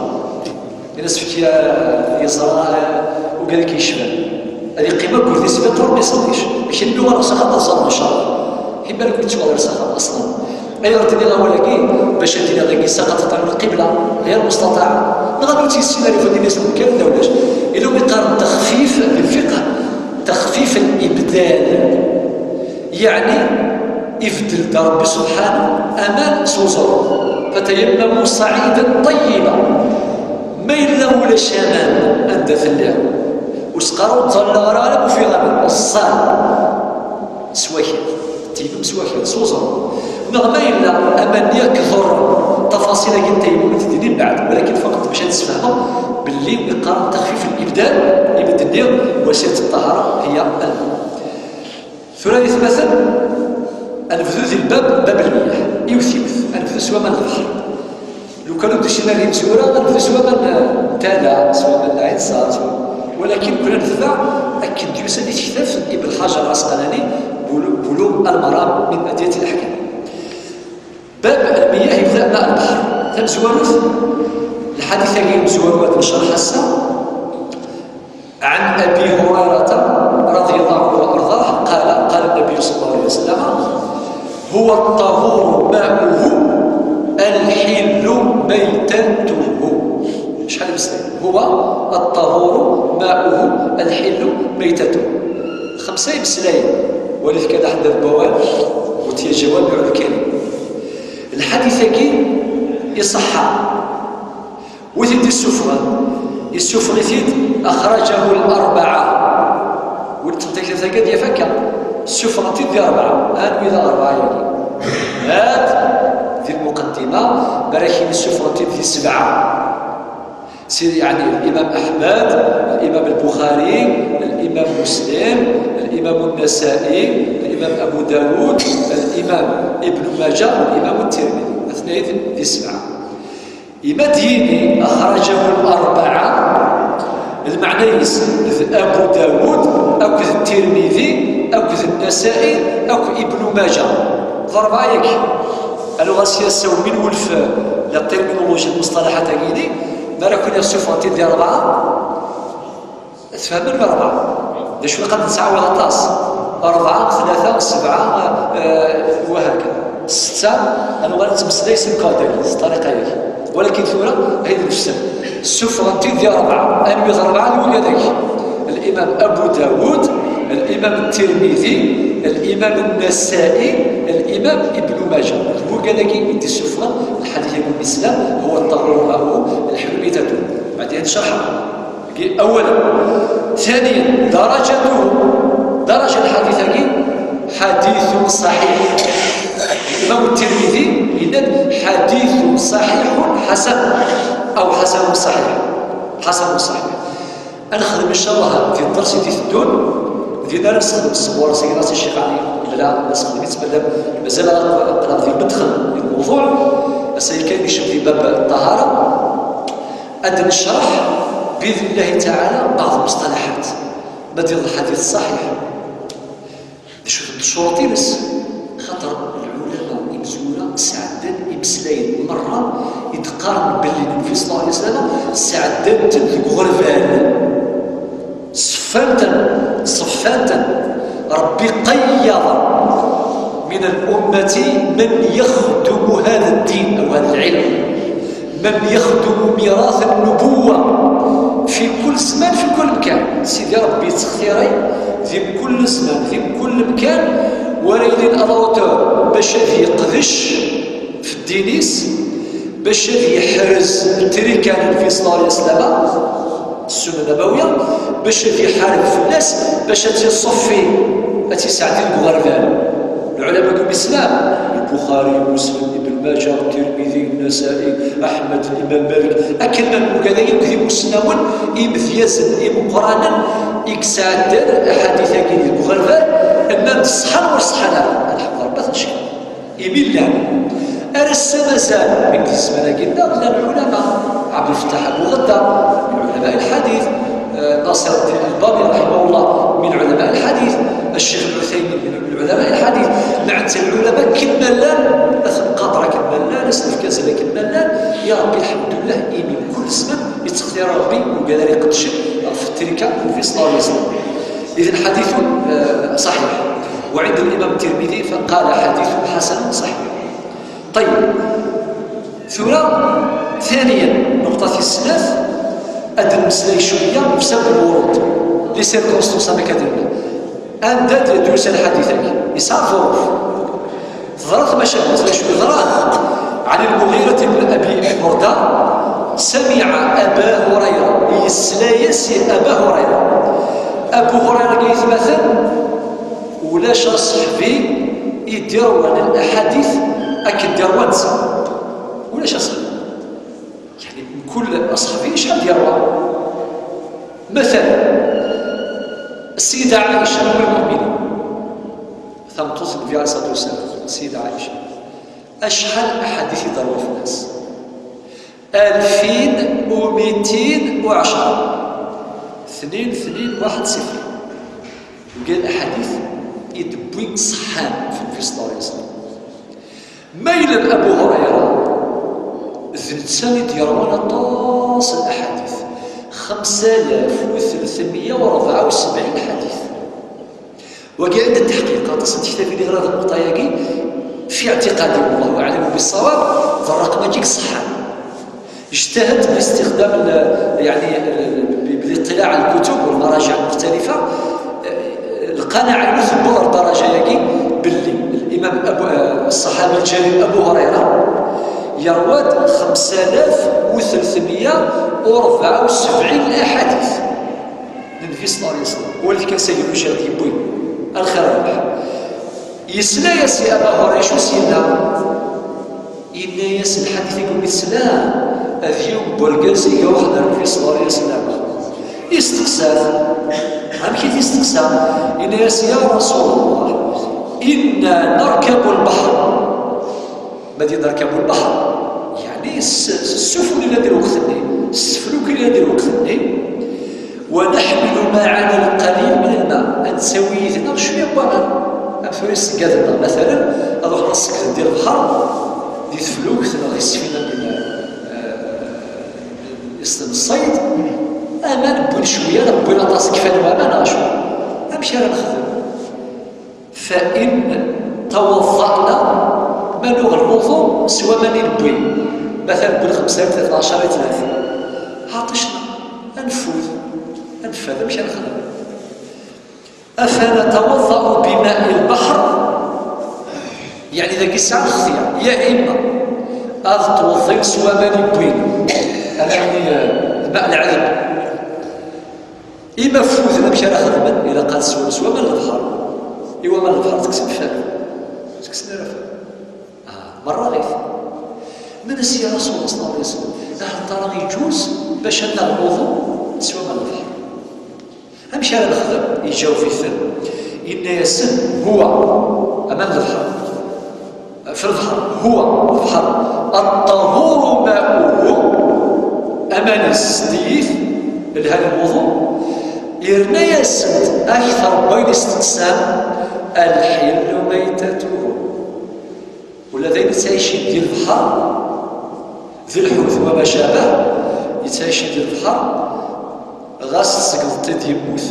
Ini-as efk, eh, yeẓra, eh, ugar i k-yecban. Ad yeqqim akk di sbiṭar, ma iṣellic. Akken mi uɣaleɣ s axxam, ad ẓẓalleɣ, ncallah. Iban akk yettwaɣ s axxam, aṣlan. Ayɣer d-nniɣ awal-agi? Bac ad d-iniɣ dagi سقطت عن القبلة، غير مستطاعة. Neɣ ad ur tt-yessin ara, ifut ini-as kan d ulac. Ila win yeqqaren texfif di lfiqh, texfif الإبدال. Yeɛni, ibeddel-d Ṛebbi subḥanahu aman s uẓru. فتيمموا صعيدا طيبا. Ma yella ulac aman anda telliḍ, ur s-qqar ur ttẓallaɣ ara, ala ma ufiɣ aman. Ẓẓal s wakal, teyemmem s wakal, s uẓru. Neɣ ma yella aman-nni ad k-ḍurren, tafaṣil-agi n teyemmum ad t-id-ini mbeɛd, walakin faqet bac ad d-sfehmeɣ belli yeqqar texfif الإبدال, i medden-nni وسيلة الطهارة هي الماء. Tura, ay atmaten, ad nebdu di lbab, bab lmiyah, iwet iwet, ad nebdu s waman n lebḥer. Lukan ur d-usin ara yimezwura, ad nebdu s waman n tala, s waman n lɛinṣer, s waman, walakin kul ad netbeɛ akken d-yusa di tektabt n Ibn Ḥajar Ɛasqalani, Bulu-, Buluɣ al-Maram min Adilat al-Aḥkam. Bab lmiyah yebda ma lbeḥr. Tamezwarut, lḥadit-agi amezwaru ad necreḥ ass-a, عن أبي هريرة رضي الله عنه وأرضاه قال: قال النبي صلى الله عليه وسلم: "هو الطهور ماؤه الحل ميتته". شحال من سنة؟ "هو الطهور ماؤه الحل ميتته". خمسة يمسلاين، ولذلك كان أحد البواب وتيجاوب الكلمة. الحديث كي يصح. Wi t-id-issufɣen? Issufeɣ-it-id, أخرجه الأربعة. Wi d-tebda taktabt-agi ad yaf akka. Ssufɣen-t-id di rebɛa. Anwi d arebɛa-agi? Had di lmuqaddima, mi ara k-yini ssufɣen-t-id di sebɛa. Si, yeɛni, الإمام أحمد، الإمام البخاري، الإمام مسلم، الإمام النسائي، الإمام أبو داود، الإمام ابن ماجه، الإمام الترمذي. Atnayet di sebɛa. Ima d-yini أخرجه الأربعة, lmeɛna-is d Abu Dawud akked Tirmidi akked Nasa'i akked Ibnu Maǧa. D rebɛa yagi. Ɣas yassaw min wulf la terminologie n lmusṭalaḥat-agi-ni, mi ara kun-isuffɣen tiddi rebɛa, tfehmem rebɛa. D acu i qad nettɛawad aṭas? Rebɛa, tlata, sebɛa, eh, wahaka. Setta, ad nuɣal nettmeslay s lkordel, s ṭṭariqa-agi. Walakin tura, ayen nefsel. Ssufɣen-t-id di rebɛa. Anwi d rebɛa? D wigad-agi: الإمام أبو داود، الإمام الترمذي، الإمام النسائي، الإمام ابن ماجه. D wigad-agi i d-issufɣen lḥadit-agi n lislam, هو الطاهر الماء الحلو ميتته. بعدين نشرحها. أولا. ثانيا، درجته، درجة الحديث-agi حديث صحيح. الإمام الترمذي إذن حديث صحيح حسن أو حسن صحيح. حسن صحيح. Ad nexdem إن شاء الله في الدرس اللي يتدون. دينا نسخدم الصور سيدنا الشيخ علي، بلا نسخدم يتبدل. مازال نقرا في المدخل للموضوع. سيكون يشوف في باب الطهارة. Ad necreḥ بإذن الله تعالى بعض المصطلحات. ما ديال الحديث الصحيح. Ncudd ccuruṭ-ines. Xaṭer lɛulama imezwura sɛeddan imeslayen merra i d-qqaren belli Nnbi صلى الله عليه وسلم sɛeddan-ten deg uɣerbal. Ṣeffan-ten, ṣeffan-ten. Ṛebbi qayyaḍ من الأمة من يخدم هذا الدين أو هذا العلم، من يخدم ميراث النبوة في كل زمان، في كل مكان. Sidi Ṛebbi yettextiri di mkul zzman, di mkul mkan, wara yellan à la hauteur bac ad yeqdec f ddin-is, bac ad yeḥrez ttrika n Nnbi صلى الله عليه وسلم, السنة النبوية, bac ad iḥareb fell-as, bac ad tt-iṣeffi, ad tt-isɛeddi deg uɣerbal. Lɛulama n lislam, Lbuxari, Muslim, Ibn Maǧa, Tirmidi, Nasa'i, Aḥmed, Imam Malik, akken ma nugad-agi akk d imusnawen imedyazen imeqqranen i yesɛeddan aḥadit-agi deg uɣerbal, nnan-d ṣeḥḥan ur ṣeḥḥan ara. Ad ḥemdeɣ Rebbi ad t-neckeṛ. Imi llan. Ar ass-a mazal, deg zzman-agi-nneɣ, llan lɛulama. Ɛebdelfettaḥ Abu Ɣedda, min ɛulama lḥadit, eh, Naṣir Ddin Lbabi, raḥimahullah, min ɛulama lḥadit, Ccix Lɛuthaymin, min ɛulama lḥadit. Lɛent lɛulama akken ma llan, ad ten-nqader akken ma llan, ad sen-nefk azal akken ma llan. Ya Ṛebbi, lḥemdullah, imi mkul zzman yettextir Ṛebbi wigad ara iqeddcen ɣef ttrika n Nnbi صلى الله عليه وسلم. إذن حديث، آه، صحيح. وعند الإمام الترمذي فقال حديث حسن صحيح. طيب. Tura, ثانيا, نقطة tis snat, ad nmeslay cwiya ɣef سبب الورود, les circonstances amek ad nella. Anda d-yusa lḥadit-agi? Yesɛa ḍḍuruf. Teḍra tmacahut, d acu yeḍran? عن المغيرة بن أبي بردة سمع أبا هريرة, yesla-yas i Aba Hurayra. Abu Hurayra-agi, aytmaten, ulac aṣeḥbi i d-iṛwan laḥadit akken d-iṛwa netta. Ulac aṣeḥbi. Yeɛni, mkul aṣeḥbi acḥal d-iṛwa? Matala, Ssida Ɛica, Umm lmuminin, tameṭṭut n Nnbi عليه الصلاة والسلام, Ssida Ɛica, acḥal aḥadit i d-teṛwa fell-as? ألفين ومئتين وعشرة. اثنين اثنين واحد صفر. Mgal aḥadit i d-wwin ṣeḥḥan f Nnbi صلى الله عليه وسلم. Ma yella d Abu Hurayra, d netta i d-yeṛwan aṭas n laḥadit, خمسة آلاف وثلاثمية وأربعة وسبعين حديث. Wagi, عند التحقيق, aṭas n tektabin i ɣriɣ di nnukṭa-agi, في اعتقادي, والله أعلم بالصواب, d ṛṛaqem-agi i ṣeḥḥan. اجتهدت باستخدام ال-، يعني، ال-، ال-، ب-، بالاطلاع على الكتب والمراجع المختلفة. القناعة اللي تبلغ الدرجة ياكي باللي الإمام أبو، آه، الصحابي الجليل أبو هريرة يروى خمسة آلاف وثلاثمية وأربعة وسبعين أحاديث. Nnbi صلى الله عليه وسلم, ولكن سيد الشيخ يبوي الخير الربح. Yesla-yas i Aba Hurayra, acu s-yenna? Yenna-yas lḥadit i kem-yeslan, ad yiwen n urgaz i iruḥen ar Nnbi صلى الله عليه وسلم. Isteqsa-t. Amek i t-isteqsa? Yenna-yas: يا رسول الله، إنا نركب البحر. Ma d-yenna نركب البحر, yeɛni s-, s-, ssufun i llan di lweqt-nni, s-, ssefluk i llan di lweqt-nni. ونحمل معنا القليل من الماء, ad nettawi yid-neɣ cwiya n waman. Am tura iṣeggaden-nneɣ, مثلا, ad ruḥen ad ṣeggden di lebḥer, Di teflukt neɣ di sfina n, eh, n ṣṣayd, aman wwin cwiya, neɣ wwin aṭas, kfan waman, neɣ acu? Amek ara nexdem? فإن توضأنا, ma nuɣ lwuḍu s waman i newwi, مثلا newwi xemsa i tlata, ɛecra i tlata, ɛṭicna, ad nfud, ad nfad, amek ara nexdem? أفنتوضأ بماء البحر؟ Yeɛni dagi sɛan lextyar, ya imma ad tweḍḍim s waman yewwin, alammi, eh, d maء lɛelm. Ima fuden, amek ara xedmen? Ilaq ad swen s waman n lebḥer. I waman n lebḥer tekksem fad? Ur tekksem ara fad. Ah, merraɣit. Mennas ya Rasul Allah صلى الله عليه وسلم, hal tara iǧuz bac ad naɣ lwuḍu s waman n lebḥer? Amek ara nexdem? Iǧaweb-iten, inna-yasen: هو, aman n lebḥer, fi lebḥer, هو, lebḥer, الطهور ماؤه, aman-is zeddigit, lhan lwuḍu. Yerna-yasent akteṛ n wayen i steqsan: الحل ميتته. Ula d ayen yettɛicin di lebḥer, d lḥut wa ma cabah, yettɛicin di lebḥer, ɣas tṣeggdeḍ-t-id yemmut,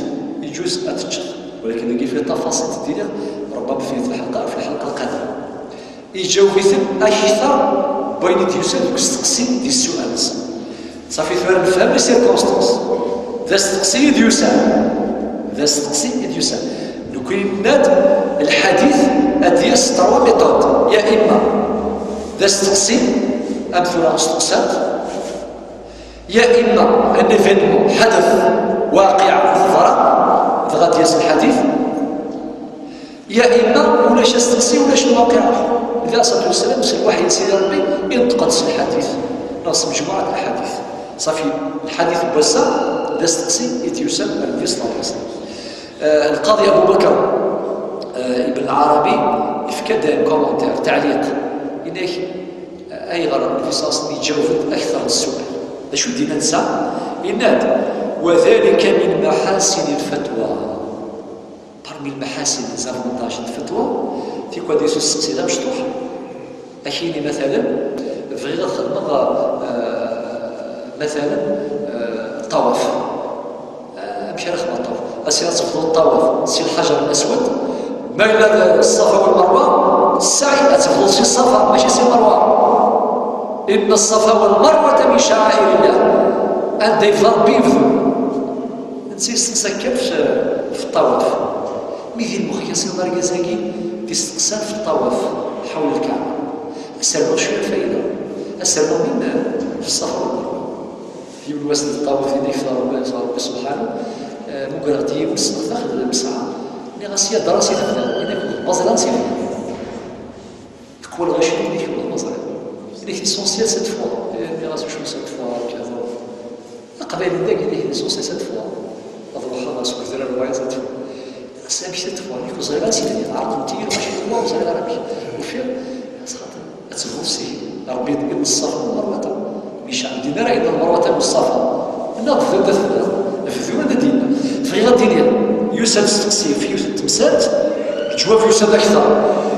iǧuz ad t-teččeḍ. Walakin dagi fi tafaṣil d-iniɣ, ربما في هذه الحلقة أو في الحلقة القادمة. Iǧaweb-iten akteṛ n wayen i d-yusan deg usteqsi di ssual-nsen. Ṣafi, tura nefhem les circonstances. D asteqsi i d-yusan. D asteqsi i d-yusan. Nekni nenna-d lḥadit ad d-yas s trois méthodes. Ya imma d asteqsi, am tura steqsant, ya imma un événement, ḥadath, waqiɛa teḍra, dɣa ad d-yas lḥadit. Ya imma ulac asteqsi, ulac lwaqiɛ. Nnbi alayhi ṣṣalatu wassalam, s lwaḥy n Sidi Ṛebbi, inṭeq-d s lḥadit, neɣ s mejmuɛat n lḥadit. Ṣafi, lḥadit n wass-a d asteqsi i d-yusan ar Nnbi ṣalla Llahu ɛalayhi wa sallam. Eh, Lqaḍi Abu Bakr, eh, Ibn Lɛarabi, yefka-d un commentaire, taɛliq, yenna-k, eh, ayɣer Nnbi ṣalla Llahu ɛalayhi wa sallam iǧaweb-d akteṛ n ssual? D acu i d-yenna netta? Yenna-d: وذلك من محاسن الفتوى. Parmi lmaḥasin, les avantages n lfetwa, tikwal d-yas usteqsi d amecṭuḥ. Ad k-yini, matalan, bɣiɣ ad xedmeɣ, eh, matalan, eh, ṭṭawaf. Eh, amek ara xedmeɣ ṭṭawaf? Asi ad tebduḍ ṭṭawaf si lḥaǧer laswad, ma yella d Ṣṣafa wal Merwa, ssaɛi ad tebduḍ si Ṣṣafa, mačči si Merwa. إن الصفا والمروة من شعائر الله. Anda yebda Ṛebbi yebdu. Netta yesteqsa kan f-, f ṭṭawaf. Mi di lmux-is iḍ argaz-agi d-isteqsan f ṭṭawaf ḥawla Lkaɛba. Ad s-rnuɣ cwiya lfayda. Ad s-rnuɣ min f Ṣṣafa wal Merwa. Yiwen wass di ṭṭawaf, di nek f Ṛebbi, f Ṛebbi subḥanu, eh, mugreɣ-d yiwen, ssneɣ daxel n lmesɛa. Nniɣ-as: ya ddar, ansi tebda? Yenna-k: d Lmaẓri, ansi tebda? Teqwa lɣaci-nni, d Lmaẓri. Yenna-k: l'essentiel cette fois. Eh, nniɣ-as: acu cette fois? Aqbayli dagi d ihi, l'essentiel cette fois. Ad ruḥeɣ seg udrar n wayeḍ cette fois. Ass amek cette fois? Nekk ur ẓriɣ ara si tebdiḍ, ɛerqent-iyi lɣaci, ur ẓriɣ ara amek. Ufiɣ, xaṭer ad tebduḍ seg Ṛebbi, إن الصفا والمروة من شعائر الله. Din ara yenna: المروة من الصفا. Nniɣ-d: bdu anda tebdiḍ, bdu anda d-yenna. Bɣiɣ ad d-iniɣ, yusa-d usteqsi f yiwet n temsalt, leǧwab yusa-d akteṛ.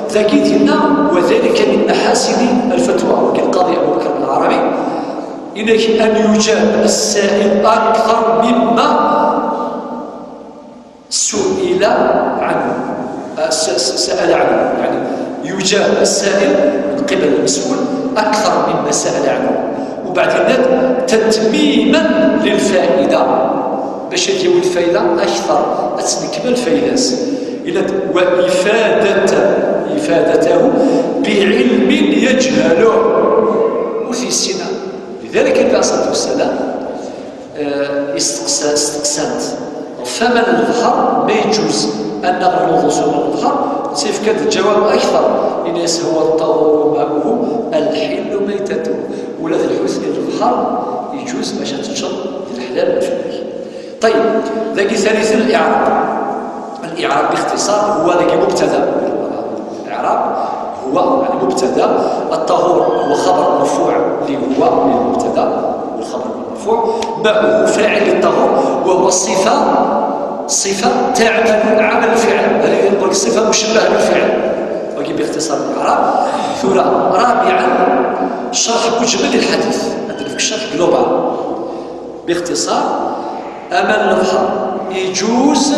Dagi d-yenna: وذلك من محاسن الفتوى. Wagi Lqaḍi Abu Bakr Lɛarabi. Yenna-k: أن يجاب السائل أكثر مما سئل عنه. آه، س-، س-، سأل عنه. يعني يجاب السائل من قبل المسؤول أكثر مما سأل عنه. وبعدين تتميما للفائدة. Bac ad yawi lfayda akteṛ, ad tnekma lfayda-s. Yenna-d: وإفادة، إفادته بعلم يجهله. Ur t-yessin ara. لذلك النبي عليه الصلاة والسلام, eh, isteqsa-, steqsan-t ɣef waman n lebḥer, ma yeǧǧuz ad naɣ lwuḍu s waman n lebḥer, yefka-d lǧawab akteṛ. Yenna-yas: هو الطهور ماؤه الحل ميتته. Ula d lḥut n lebḥer yeǧǧuz bac ad teččeḍ, d leḥlal fell-ak. طيب, dagi ثالثا الإعراب. الإعراب باختصار هو dagi مبتدأ. الإعراب هو, يعني, مبتدأ، الطهور هو خبر مرفوع لهو للمبتدأ والخبر مرفوع، ماؤه فاعل للطهور، وهو صفة، صفة تعمل عمل الفعل، هذه نقول صفة مشبهة بالفعل. باختصار الإعراب. ثورة رابعا، شرح مجمل الحديث. هذا الشرح global. باختصار، أمان البحر يجوز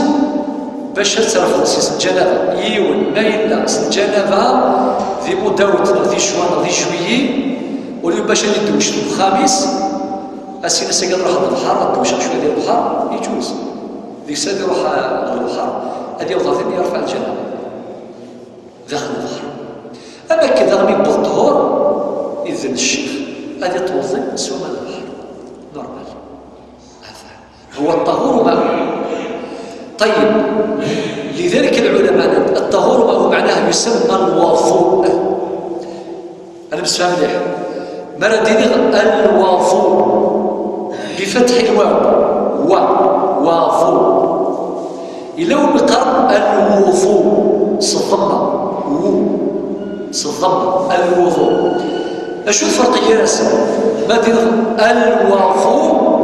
باش ترفض سيس الجنابة. يون ما يلا سيس الجنابة ذي مداوت ذي شوان ذي شويي، ولو باش يدوش الخامس، أسينا سيقدر واحد البحر، دوش شوية ديال البحر، يجوز. ديك الساعة يروح البحر، هذه وظيفة يرفع الجنابة. داخل البحر. أما كذا غير بالطهور، إذن الشيخ هذه توضي سوى من البحر. نورمال. هذا هو الطهور ماء. طيب، لذلك العلماء الطهور ماء معناه يسمى الوضوء. أنا بس فهم مليح. مرة ديني الوضوء بفتح الواو. و. وضوء. إلا ونقرأ الوضوء، صدمة. و. صدمة. الوضوء. أشو الفرق يا ناس؟ ما دير الوضوء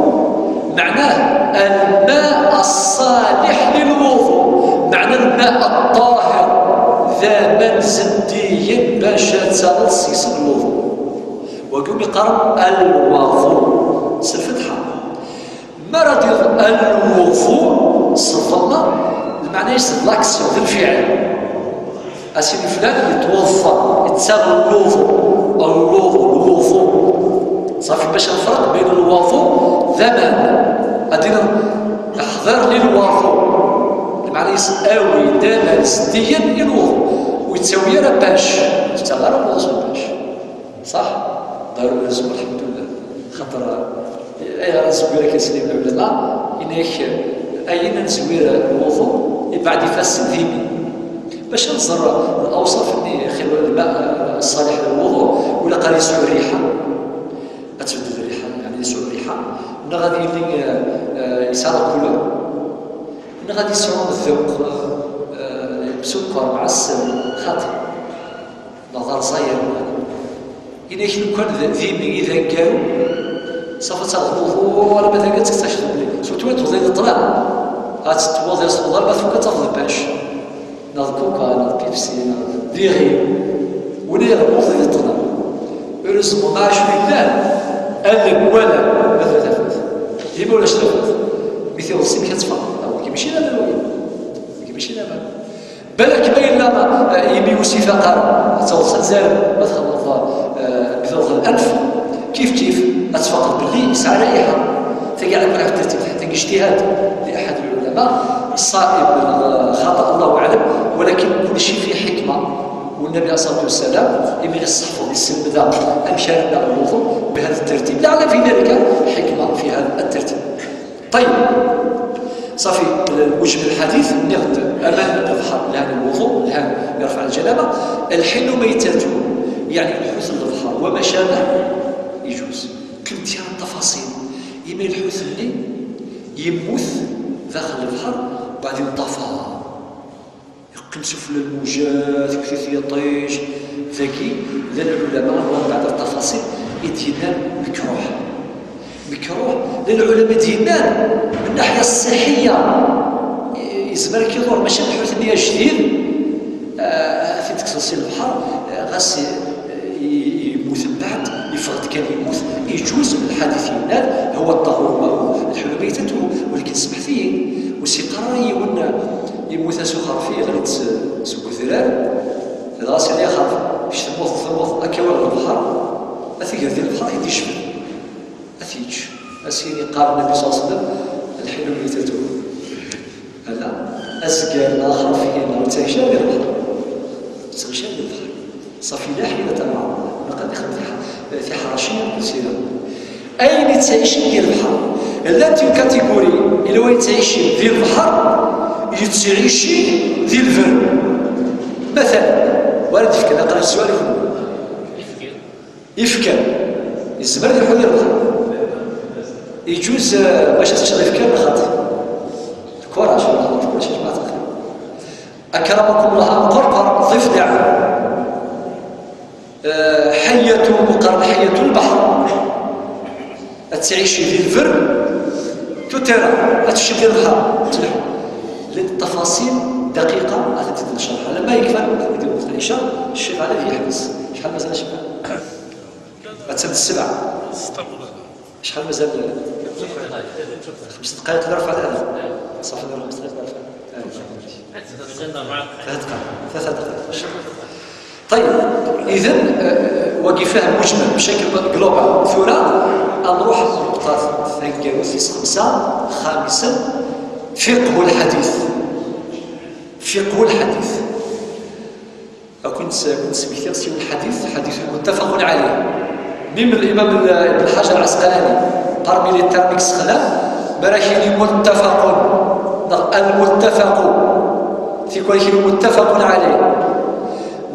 معناه الماء الصالح للوضوء، معنى الماء الطاهر، ذا من زدي باش تسال السيس الوضوء. وقوم يقرأ الوضوء، سلفتحة. ما راه دير الوضوء، صفر، المعنى يسد لاكسيون، ذي الفعل. أسيدي فلان يتوضا، يتساغ الوضوء، الوضوء، الوضوء. صافي، باش نفرق بين الوضوء ذا معنى. أدينا احضر لي الوضوء. المعنى يساوي دابا سديا الوضوء. ويتساوي راه باش. تستغرب ولا باش؟ صح؟ داروا لازم الحمد لله. خاطر، إيه، راه الزويرة كيسلم العلماء، إنك أين نزوير الوضوء بعد فاس ذيمي. باش نزر الأوصاف اللي خير الماء الصالح للوضوء، ولا قال يسوع الريحة. أتبدل الريحة، يعني يسوع الريحة. نا غادي يلي، آه، آه، يسعى الكولور. نا غادي يسعى الذوق، آه، آه، بسكر، معسل، خاطر. نظر صاير. إلا كان كان ذ-، ذيمي إذا كان صافي تاخذ الوضوء ولا ما تلقى تكتشف بلي. سورتو وين توضي الطلع. هاتوضي الصلاة ما فوق تاخذ باش. ناخذ كوكا، ناخذ بيبسي، ناخذ ديغي. ولي غموض الطلع. Heureusement، ما عاش في الله. قال لك ولا، ما تفوت. ديما ولا شنو؟ مثل الصيف كتفهم. أو كيمشي لا لا. كيمشي لا لا. بالك ما إلا، آه، يمي وسيفة قال، توصل زال، ما تخلط، آه، بذوق الأنف. كيف كيف، أتفق باللي يسعى رائحة. تقع لك واحد الترتيب، حتى اجتهاد لأحد العلماء، الصائب، آه، خطأ، الله أعلم، ولكن كل شيء فيه حكمة. والنبي عليه الصلاة والسلام يمي الصحف والسلم ذا أمشارنا الوضوء بهذا الترتيب، لعل في ذلك حكمة في هذا الترتيب. طيب، صافي، المجمل الحديث نغد أمان البحر لهان الوضوء، لهان يرفع الجنابة. الحل ميتته، يعني الحوت البحر وما شابه يجوز. كنت التفاصيل، إما الحوت اللي يموت داخل البحر بعدين طفى. يقيم سفلى الموجات، كثيث يطيش، ذكي، لا العلماء، الله بعد التفاصيل، يدينا مكروه. مكروه، لا العلماء دينا من الناحية الصحية، يزمر كي يدور، ماشي الحوت اللي جديد، آه، في تكسر البحر، آه، غاس، آه، ي-، يموت من بعد، يفرط كان يموت، يجوز من الحديث ينال، هو الطهور ماء الحلو ميتته، ولكن سمحتي، وسي قرار يولنا يموت سخر فيه غير تس-، سوق ذرار. هذا غاسل يخاف. باش تموت، تموت، أكا ولا البحر. أثيك هذه البحر يدي شبه. أثيج. أسيني قال النبي صلى الله عليه وسلم: "الحين ميتته". هذا أزكى الآخر فيه، ما تغشى غير البحر. تغشى غير البحر. صافي، لا حيلة مع الله. لقد دخل في ح-، في حرشية كثيرة. أين تعيش ديال البحر؟ لا تيم كاتيجوري، إلا وين تعيش ديال البحر، يتعيش ديال البر. مثلا، وارد يفكر، لا قال السؤال يفهم. يفكر. يزمر يحول البحر. يجوز، آه، باش تشغل يفكر الخط. الكورة، شنو الخط؟ كلشي جماعة الخير. أكرمكم الله، قرقر، ضفدع. آه، حية، مقرن حية البحر. تعيش في البر، تو تيرا، تمشي في البحر، تلح. للتفاصيل دقيقة غادي تبدا الشرح. لما يكفى العشاء، الشيخ علي يحبس. شحال مازال الشيخ؟ غتسد السبعة. شحال مازال؟ خمس دقائق نرفع الأذان. صافي، نرفع خمس دقائق نرفع. ثلاث دقائق، ثلاث دقائق. طيب، إذن، آه، واقي فهم مجمل بشكل جلوبال. ثورة، نروح للنقطة الثانية، خمسة، خامسا، فقه الحديث. فقه الحديث. كنت، كنت سميتها سوى الحديث، حديث متفق عليه. Même الإمام ابن حجر العسقلاني، parmi les termes يستخدم، ما راه كاين متفق، المتفق، تيكون كاين متفق عليه.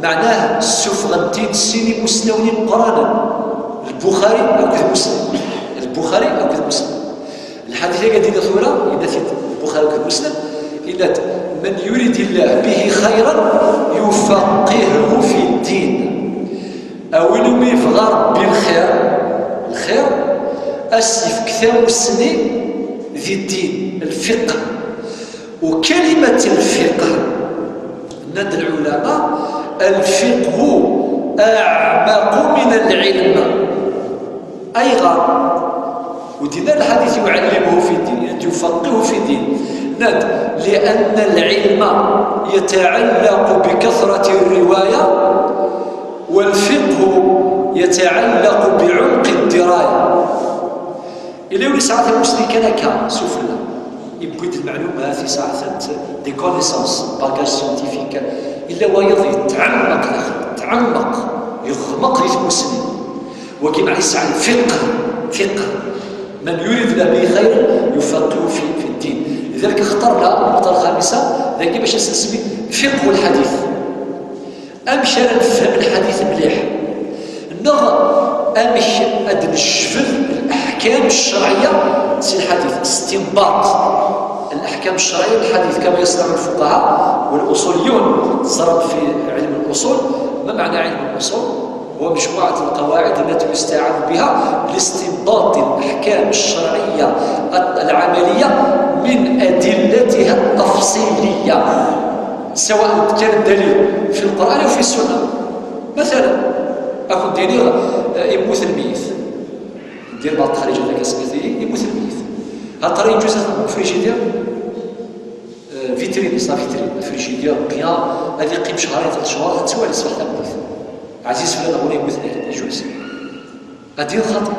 معناه السفغنتين سيني مسلمين قرانا، البخاري أو مسلم، البخاري أو مسلم. الحديث اللي قاعدين ثورة، إلا في البخاري ومسلم، إلا: "من يرد الله به خيرا يفقهه في الدين". أو إنه ما يبغى ربي الخير، الخير، أسف كتاب مسلم ذي الدين، الفقه. وكلمة الفقه، عند العلماء، الفقه أعمق من العلم. أي غار؟ ودينا الحديث يعلمه في الدين، يفقهه في الدين. نعم، لأن العلم يتعلق بكثرة الرواية، والفقه يتعلق بعمق الدراية. إلا يولي ساعات المسلم كان هكا سفلى، يبويد المعلومات، ساعات des connaissances، bagage scientifique، إلا وايض يتعمق داخل، يتعمق، يغمق في المسلم. وكما يسعى الفقه، فقه. "من يرد الله به خيرا يفقهه في، في الدين". لذلك اخترنا النقطة الخامسة، لكن باش نسمي فقه الحديث. أمشي أنا نفهم الحديث مليح، نغ أمشي أد نشفل الأحكام الشرعية، سي الحديث استنباط الأحكام الشرعية من الحديث كما يصنع الفقهاء والأصوليون. صرف في علم الأصول. ما معنى علم الأصول؟ هو مجموعة القواعد التي يستعان بها لاستنباط الأحكام الشرعية العملية من أدلتها التفصيلية، سواء كان الدليل في القرآن أو في السنة. مثلا، أكون ديني، آه، يموت الميت، دير بعض التخريج هذاك سميتي، يموت الميت. هل ترى يجوز أن نخدم فريجيدير؟ آه، فيترين، صافي فيترين، فريجيدير، بيان، هذه يقيم شهرين، ثلاث شهور، هاد سوالف صباح تموت. عزيز فلان غولي يموت ليه، يجوز؟ هذه الخطأ.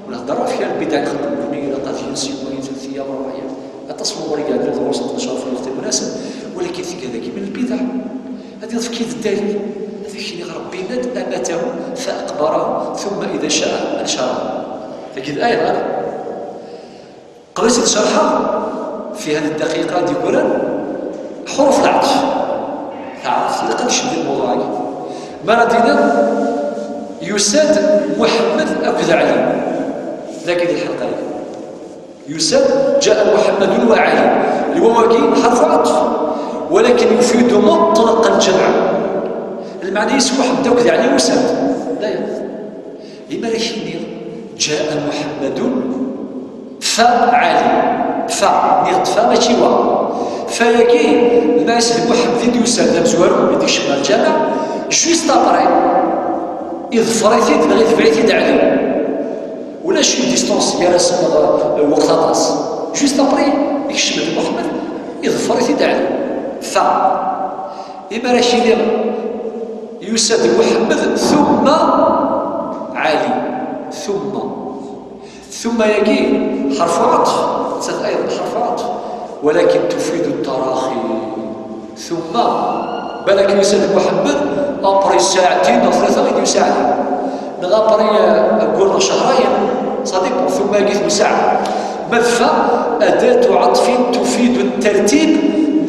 ونهضر فيها البدع، نخدم كل إلى قضية سيومين، ثلاث أيام، أربع أيام. التصوير اللي قاعد ندير دروس نتنشر في الوقت المناسب، ولكن في كذا كيما البدع. هذه في كيف الدليل؟ هذا الشيء اللي ربي ناد أماته فأقبره، ثم إذا شاء أنشره. تجد الآية غير. قبل نشرحها في هذه الدقيقة دي كوران، حروف العطف. تعرف، إذا قد شد الموضوع، ما ردينا يساد محمد أكد علي. لكن الحلقة هي يساد جاء محمد وعلي. الواو كي حرف عطف، ولكن يفيد مطلق الجمع. المعنى يسمى محمد أكد علي يساد. لا يا. لما لا شيء جاء محمد فعلي. فا، نيغ فا ماشي وا. فياكي، الناس المحمدين يسال مزوارو، يديك شمال الجامع، جوست ابري. إذ فريتي، غير تبعتي دعلي. ولا شي ديستونس يا رسم الوقت طاس. جوست ابري، يكشف محمد، إذ فريتي دعلي. فا. إما راه شي يساد محمد ثم علي. ثم. ثم يجي حرف عطف، تسد أيضا حرف عطف، ولكن تفيد التراخي. ثم بالك يسال محمد، أبري ساعتين أو ثلاثة غادي يساعدني. نغابري أقول شهرين، صديق، ثم يجي ساعة. مذفى أداة عطف تفيد الترتيب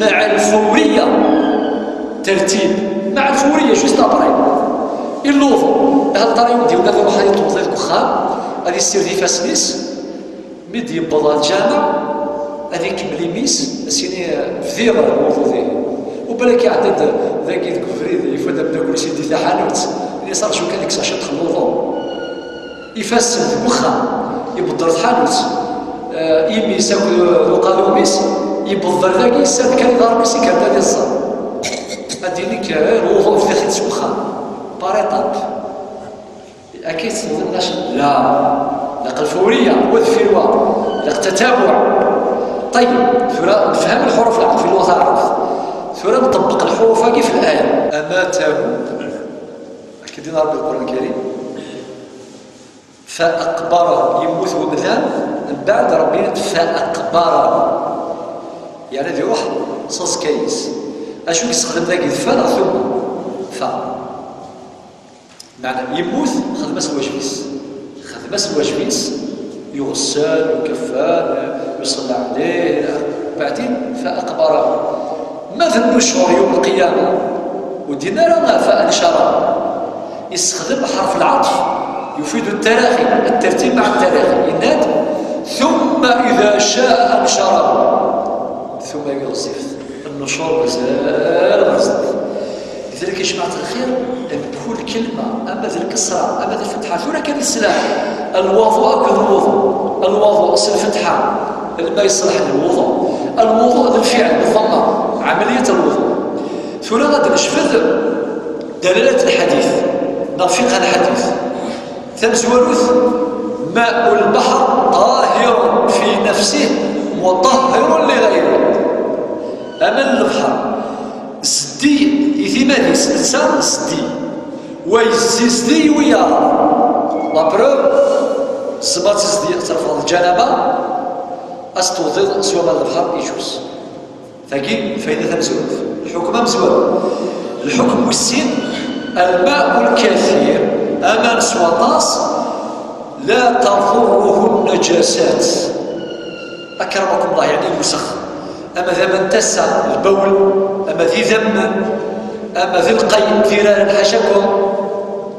مع الفورية. ترتيب مع الفورية، جوست أبري. اللوض، هل ترى يمدي ولا روح يطوض الكخام، هذه السير دي فاسنيس. ميدي يبضى الجامع، هذه كمل يميس، سيني فذيغ الوضوء ذي. وبالك يعدد ذاك يذكر فريد، يفدى بدا كل شيء دي حانوت. اللي صار شو كان يكسر شط الوضوء. يفسد وخا، يبدر حانوت. آه، يميس، ياكل وقالوا ميس. Yewweḍ ɣer dagi, yessared kan iḍarren-is, ikker-d ad iẓẓel. Ad d-yini-k, eh, lwuḍu bdiɣ-t-id s wexxam. Par étape. Akka i tettewḍem d acu? La. Ilaq lfuriya, wa deffir wa. Ilaq tatabuɛ. Ṭeyyeb, tura nefhem lḥuruf lɛeṭf di lluɣa taɛrabt. Tura nṭebbeq lḥuruf-agi fi laya. Amatahu. Akka i d-yenna Ṛebbi deg Lqur'an Lkarim. Fa aqbarahu, yemmut wemdan, mbeɛd Ṛebbi yenna-d fa aqbarahu. Yeɛni ad iruḥ s uẓekka-is. Acu i yessexdem dagi, d fa neɣ thumma? Fa. Meɛna yemmut, xdem-as lwajeb-is. Xdem-as lwajeb-is, yuɣessel, yukeffan, yuṣella ɛlih, ila axir. Beɛdin, fa aqbarahu. Ma d nnucur yawm lqiyama, ur d-yenni ara fa ansharahu. Yessexdem ḥerf lɛeṭf, yufidu ttaraxi, الترتيب مع التراخي. Yenna-d, ثم إذا شاء أنشره. Thumma-agi ɣezzifet. Nnucur mazal ɣer zdat. Lidalik, a jmaɛt lxir, mkul kelma, ama d lkesra, ama d lfetḥa, tura kan yesla. Lwaḍu akked lwuḍu. Lwaḍu s lfetḥa, lma yeṣleḥ lwuḍu. Lwuḍu d lfiɛl, d ddamma, ɛamaliyat lwuḍu. Tura ad d-necfed dalalat lḥadit, neɣ fiqh lḥadit. Tamezwarut, ماء البحر طاهر في نفسه مطهر لغيره. Aman n lebḥer, zeddi i timmad-is, netta zeddi. Wa yezzi zeddi i wiyaḍ. La preuve, tzemreḍ ad tezdi, ad terfeḍ lǧanaba, ad s-tewḍiḍ s waman n lebḥer, iǧuz. Tagi fayda tamezwarut. Lḥukm amezwaru. Lḥukm wis sin, الماء الكثير, aman s waṭas, لا تضره النجاسات. أكرمكم الله, yeɛni lewsex. Ama d aman n tasa, lbawl, ama d idammen, ama d lqay, d iraren, ḥacakum.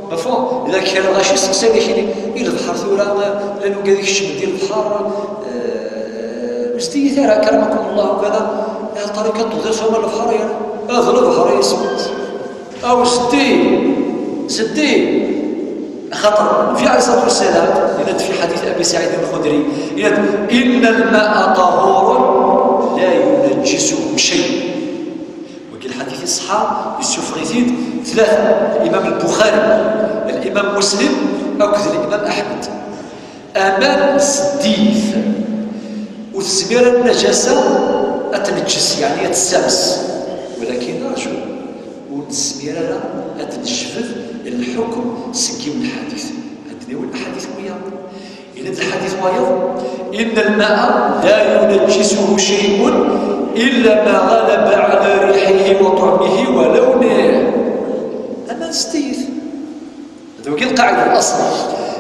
Mafhum? Ila kra lɣaci seqsan-ak-ini, i lebḥer tura, llan wigad ikecmen di lebḥer, eh, ur zeddigit ara, أكرمكم الله, ukada, ya ṭarika tuḍi s waman lebḥer, ya, ah, d lebḥer, ya isem-is. Aw zeddi, zeddi. Axaṭer Nnbi ɛalayhi ṣṣalatu wassalam, yenna-d fi ḥadit Abi Saɛid Lxudri, yenna-d, إن الماء طهور لا ينجسه شيء. Wagi lḥadit iṣeḥḥa, yessufeɣ-it-id tlata, Limam Lbuxari, Limam Muslim akked Limam Aḥmed. Aman zeddi-t, ur tezmir ara nnajasa ad tneǧǧes, yeɛni ad tessames. Walakin rju, ur nezmir ara ad d-nejbed lḥukm seg yiwen lḥadit. Ad d-nawi lḥadit wiyaḍ. Yenna-d lḥadit wayeḍ, إن الماء لا ينجسه شيء إلا ما غلب على ريحه وطعمه ولونه. Aman zeddi-t. D wagi lqaɛida n laṣel.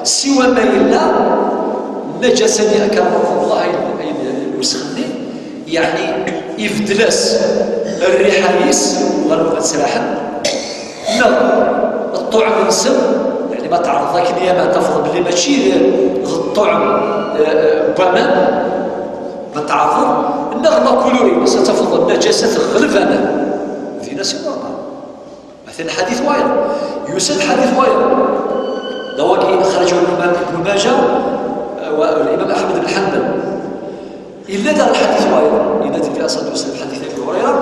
Siwa ma yella nnajasa-nni, أكرمكم الله, ayen, ayen lewsex-nni, yeɛni ibeddel-as rriḥa-is, ɣer wanda ttraḥen, neɣ ṭṭuɛm-nsen, yeɛni ma tɛerḍeḍ akken yama tafeḍ belli mačči d, d ṭṭuɛm, eh, n waman, ma tɛerḍeḍ, neɣ la couleur-ines, ad tafeḍ nnajasa teɣleb aman. Dinna si waman. Atan lḥadit wayeḍ. Yusa-d lḥadit wayeḍ. D wagi أخرجه الإمام ابن ماجه, eh, والإمام أحمد بن حنبل. Yella daɣ lḥadit wayeḍ. Yenna-d Nnbi ṣṣalatu wassalam, lḥadit Abi Hurayra,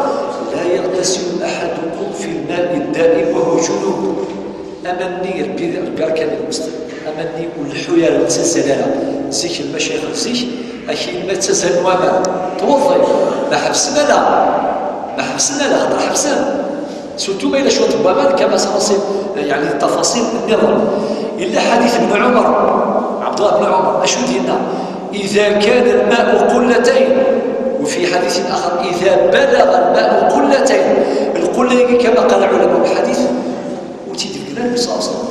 لا يغتسل أحدكم في الماء الدائم وهو جنب. Aman-nni, Rebbi, Rebbi arkan lmuslim. Aman-nni ur leḥḥu ara, ur ttazzal ara. Zik lmacayix n zik, akin ma ttazzalen waman, tweḍḍi. Ma ḥebsen ala. Ma ḥebsen ala, xaṭer ḥebsen. Surtout ma yella cwiṭ n waman, kama s-nṣib, yeɛni, tafaṣil nniḍen. Yella ḥadit n Ɛumar, Ɛebdullah bn Ɛumar, acu d-yenna? إذا كان الماء قلتين، وفي حديث آخر، إذا بلغ الماء قلتين. Lqulla-agi, kama qal ulama lḥadit, ur tt-id-beddlen ara Nnbi ṣṣallallahu ɛalayhi wa sallam.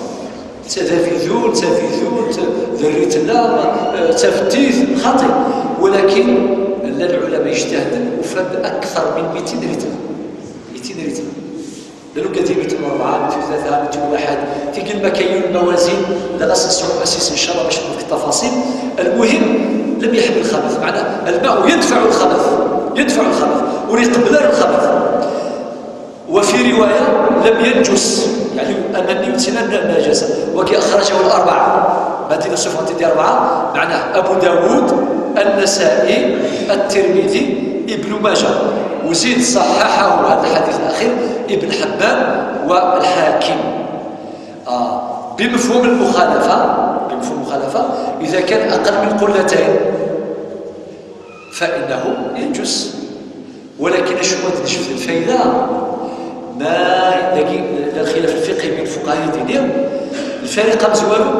D tabidun, d tabidun, d rritla, d taftit, xaṭi. Walakin llan lɛulama yejtahden, ufan-d akteṛ min mitin rritla. Mitin rritla. Llan wigad yemmuten rebɛa, yemmuten tlata, yemmuten waḥed. Tigi lmakayil, lmawazin, la ɣas nesɛu asis, ncallah, bac nefk ttafaṣil. Lmuhim, lam yeḥmil lxabath. Meɛna, الماء يدفع الخبث. يدفع الخبث. Ur iqebbel ara lxabath. وفي رواية لم ينجس، يعني أنني يمتنى النجاسة، وكي أخرجه الأربعة، ما دينا سفرة دي أربعة، معناه أبو داود، النسائي، الترمذي، ابن ماجه، وزيد صححه هذا الحديث الأخير ابن حبان والحاكم. آه، بمفهوم المخالفة، بمفهوم المخالفة، إذا كان أقل من قلتين فإنه ينجس. ولكن شنو غادي نشوف الفايدة؟ ما داكي لا الخلاف الفقهي بين الفقهاء ديالنا، الفريق مزوالو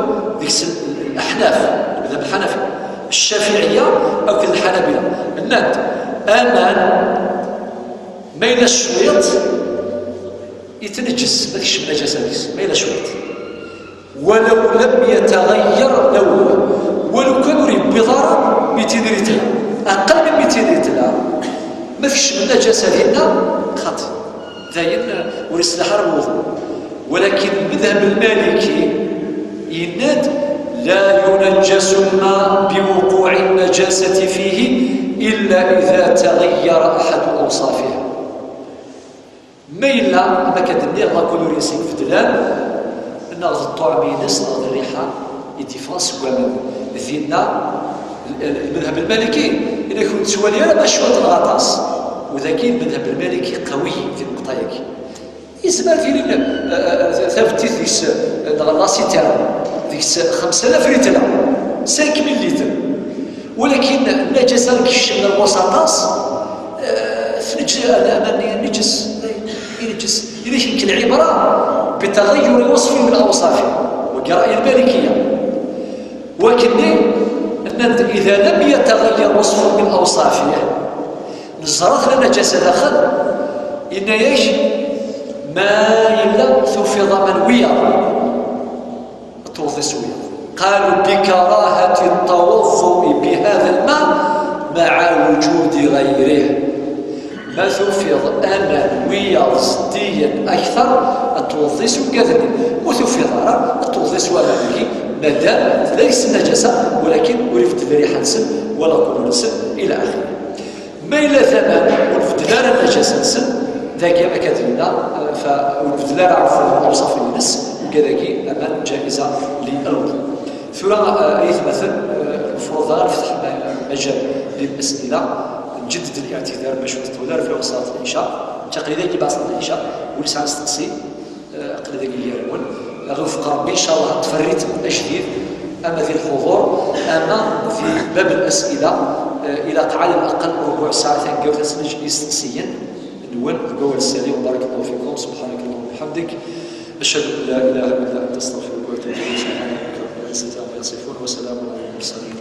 ديك الس-، الأحناف، المذهب الحنفي، الشافعية أو كذا الحنابلة. الناد أمان ما إلا الشويط يتنجس، ما تكشف النجاسة ديس، ما إلا الشويط. ولو لم يتغير لونه، ولو كان يريد بضرر ميتين ريتل، أقل من ميتين ريتل، ما فيش من نجاسة هنا خاطي. داين ورسل حرم الوضوء. ولكن المذهب المالكي يناد: لا ينجس الماء بوقوع النجاسة فيه إلا إذا تغير أحد أوصافه. Ma yella, ma كتدني la couleur-ines يتبدلان، neɣ d ṭṭuɛm-ines, neɣ d rriḥa i d-yeffɣen seg waman. Dinna, المذهب المالكي إلا كنت تسوالي أنا ما شوط الغطاس، وذاكي المذهب المالكي قوي في النقطة ياكي. يزمر في ليل ثابت ديس، neɣ la citerne ديس خمسة آلاف لتر، cinq mille litres. ولكن النجاسة كيشم الوسطاس، آه، في نج-، أنا، أنا نجس، ينجس. إذا كانت العبرة بتغير وصف من أوصافه، وقراءة المالكية. ولكن أن إذا لم يتغير وصف من أوصافه، نزرت لنا جسد آخر، إن يش ما إلا تفض منويا. Tuḍi s wiyaḍ. قالوا بكراهة التوضؤ بهذا الماء مع وجود غيره. Ma tufiḍ aman wiyaḍ zeddigen akter, ad tewḍeḍ s ugad-nni. Ur tufiḍ ara, ad tewḍeḍ s waman-agi, madam tella yes nnajasa, walakin ur ibeddel rriḥa-nsen wala ṭṭuɛm-nsen, ila axiri. Ma yella d aman ur nbeddel ara nnajasa-nsen, dagi akka d-yenna, fa-, ur nbeddel ara ɣef awṣaf-ines, ugad-agi aman ǧahiza lilwuḍu. Tura, eh, aytmaten, eh, المفروض ara nefteḥ ma-, majal للأسئلة، نجدد الاعتذار باش ما تطول ara fell-awen ṣṣalat lɛica, aql-i dagi بعد ṣṣalat lɛica, win yesɛan asteqsi, eh, aql-i dagi gar-awen. Ad ɣ-iwefeq Ṛebbi, ncallah, ad tferrit ajdid, ama di lḥuḍur, ama di bab الأسئلة, eh, ilaq ɛala laqal ṛebɛa ssaɛa taneggarut ad s-neǧǧ isteqsiyen-nwen deg wawal ssalim. بارك الله فيكم، سبحانك اللهم وبحمدك، أشهد أن لا إله إلا أنت، أستغفرك وأتوب إليك. سبحان ربك رب العزة عما يصفون، وسلام على المرسلين.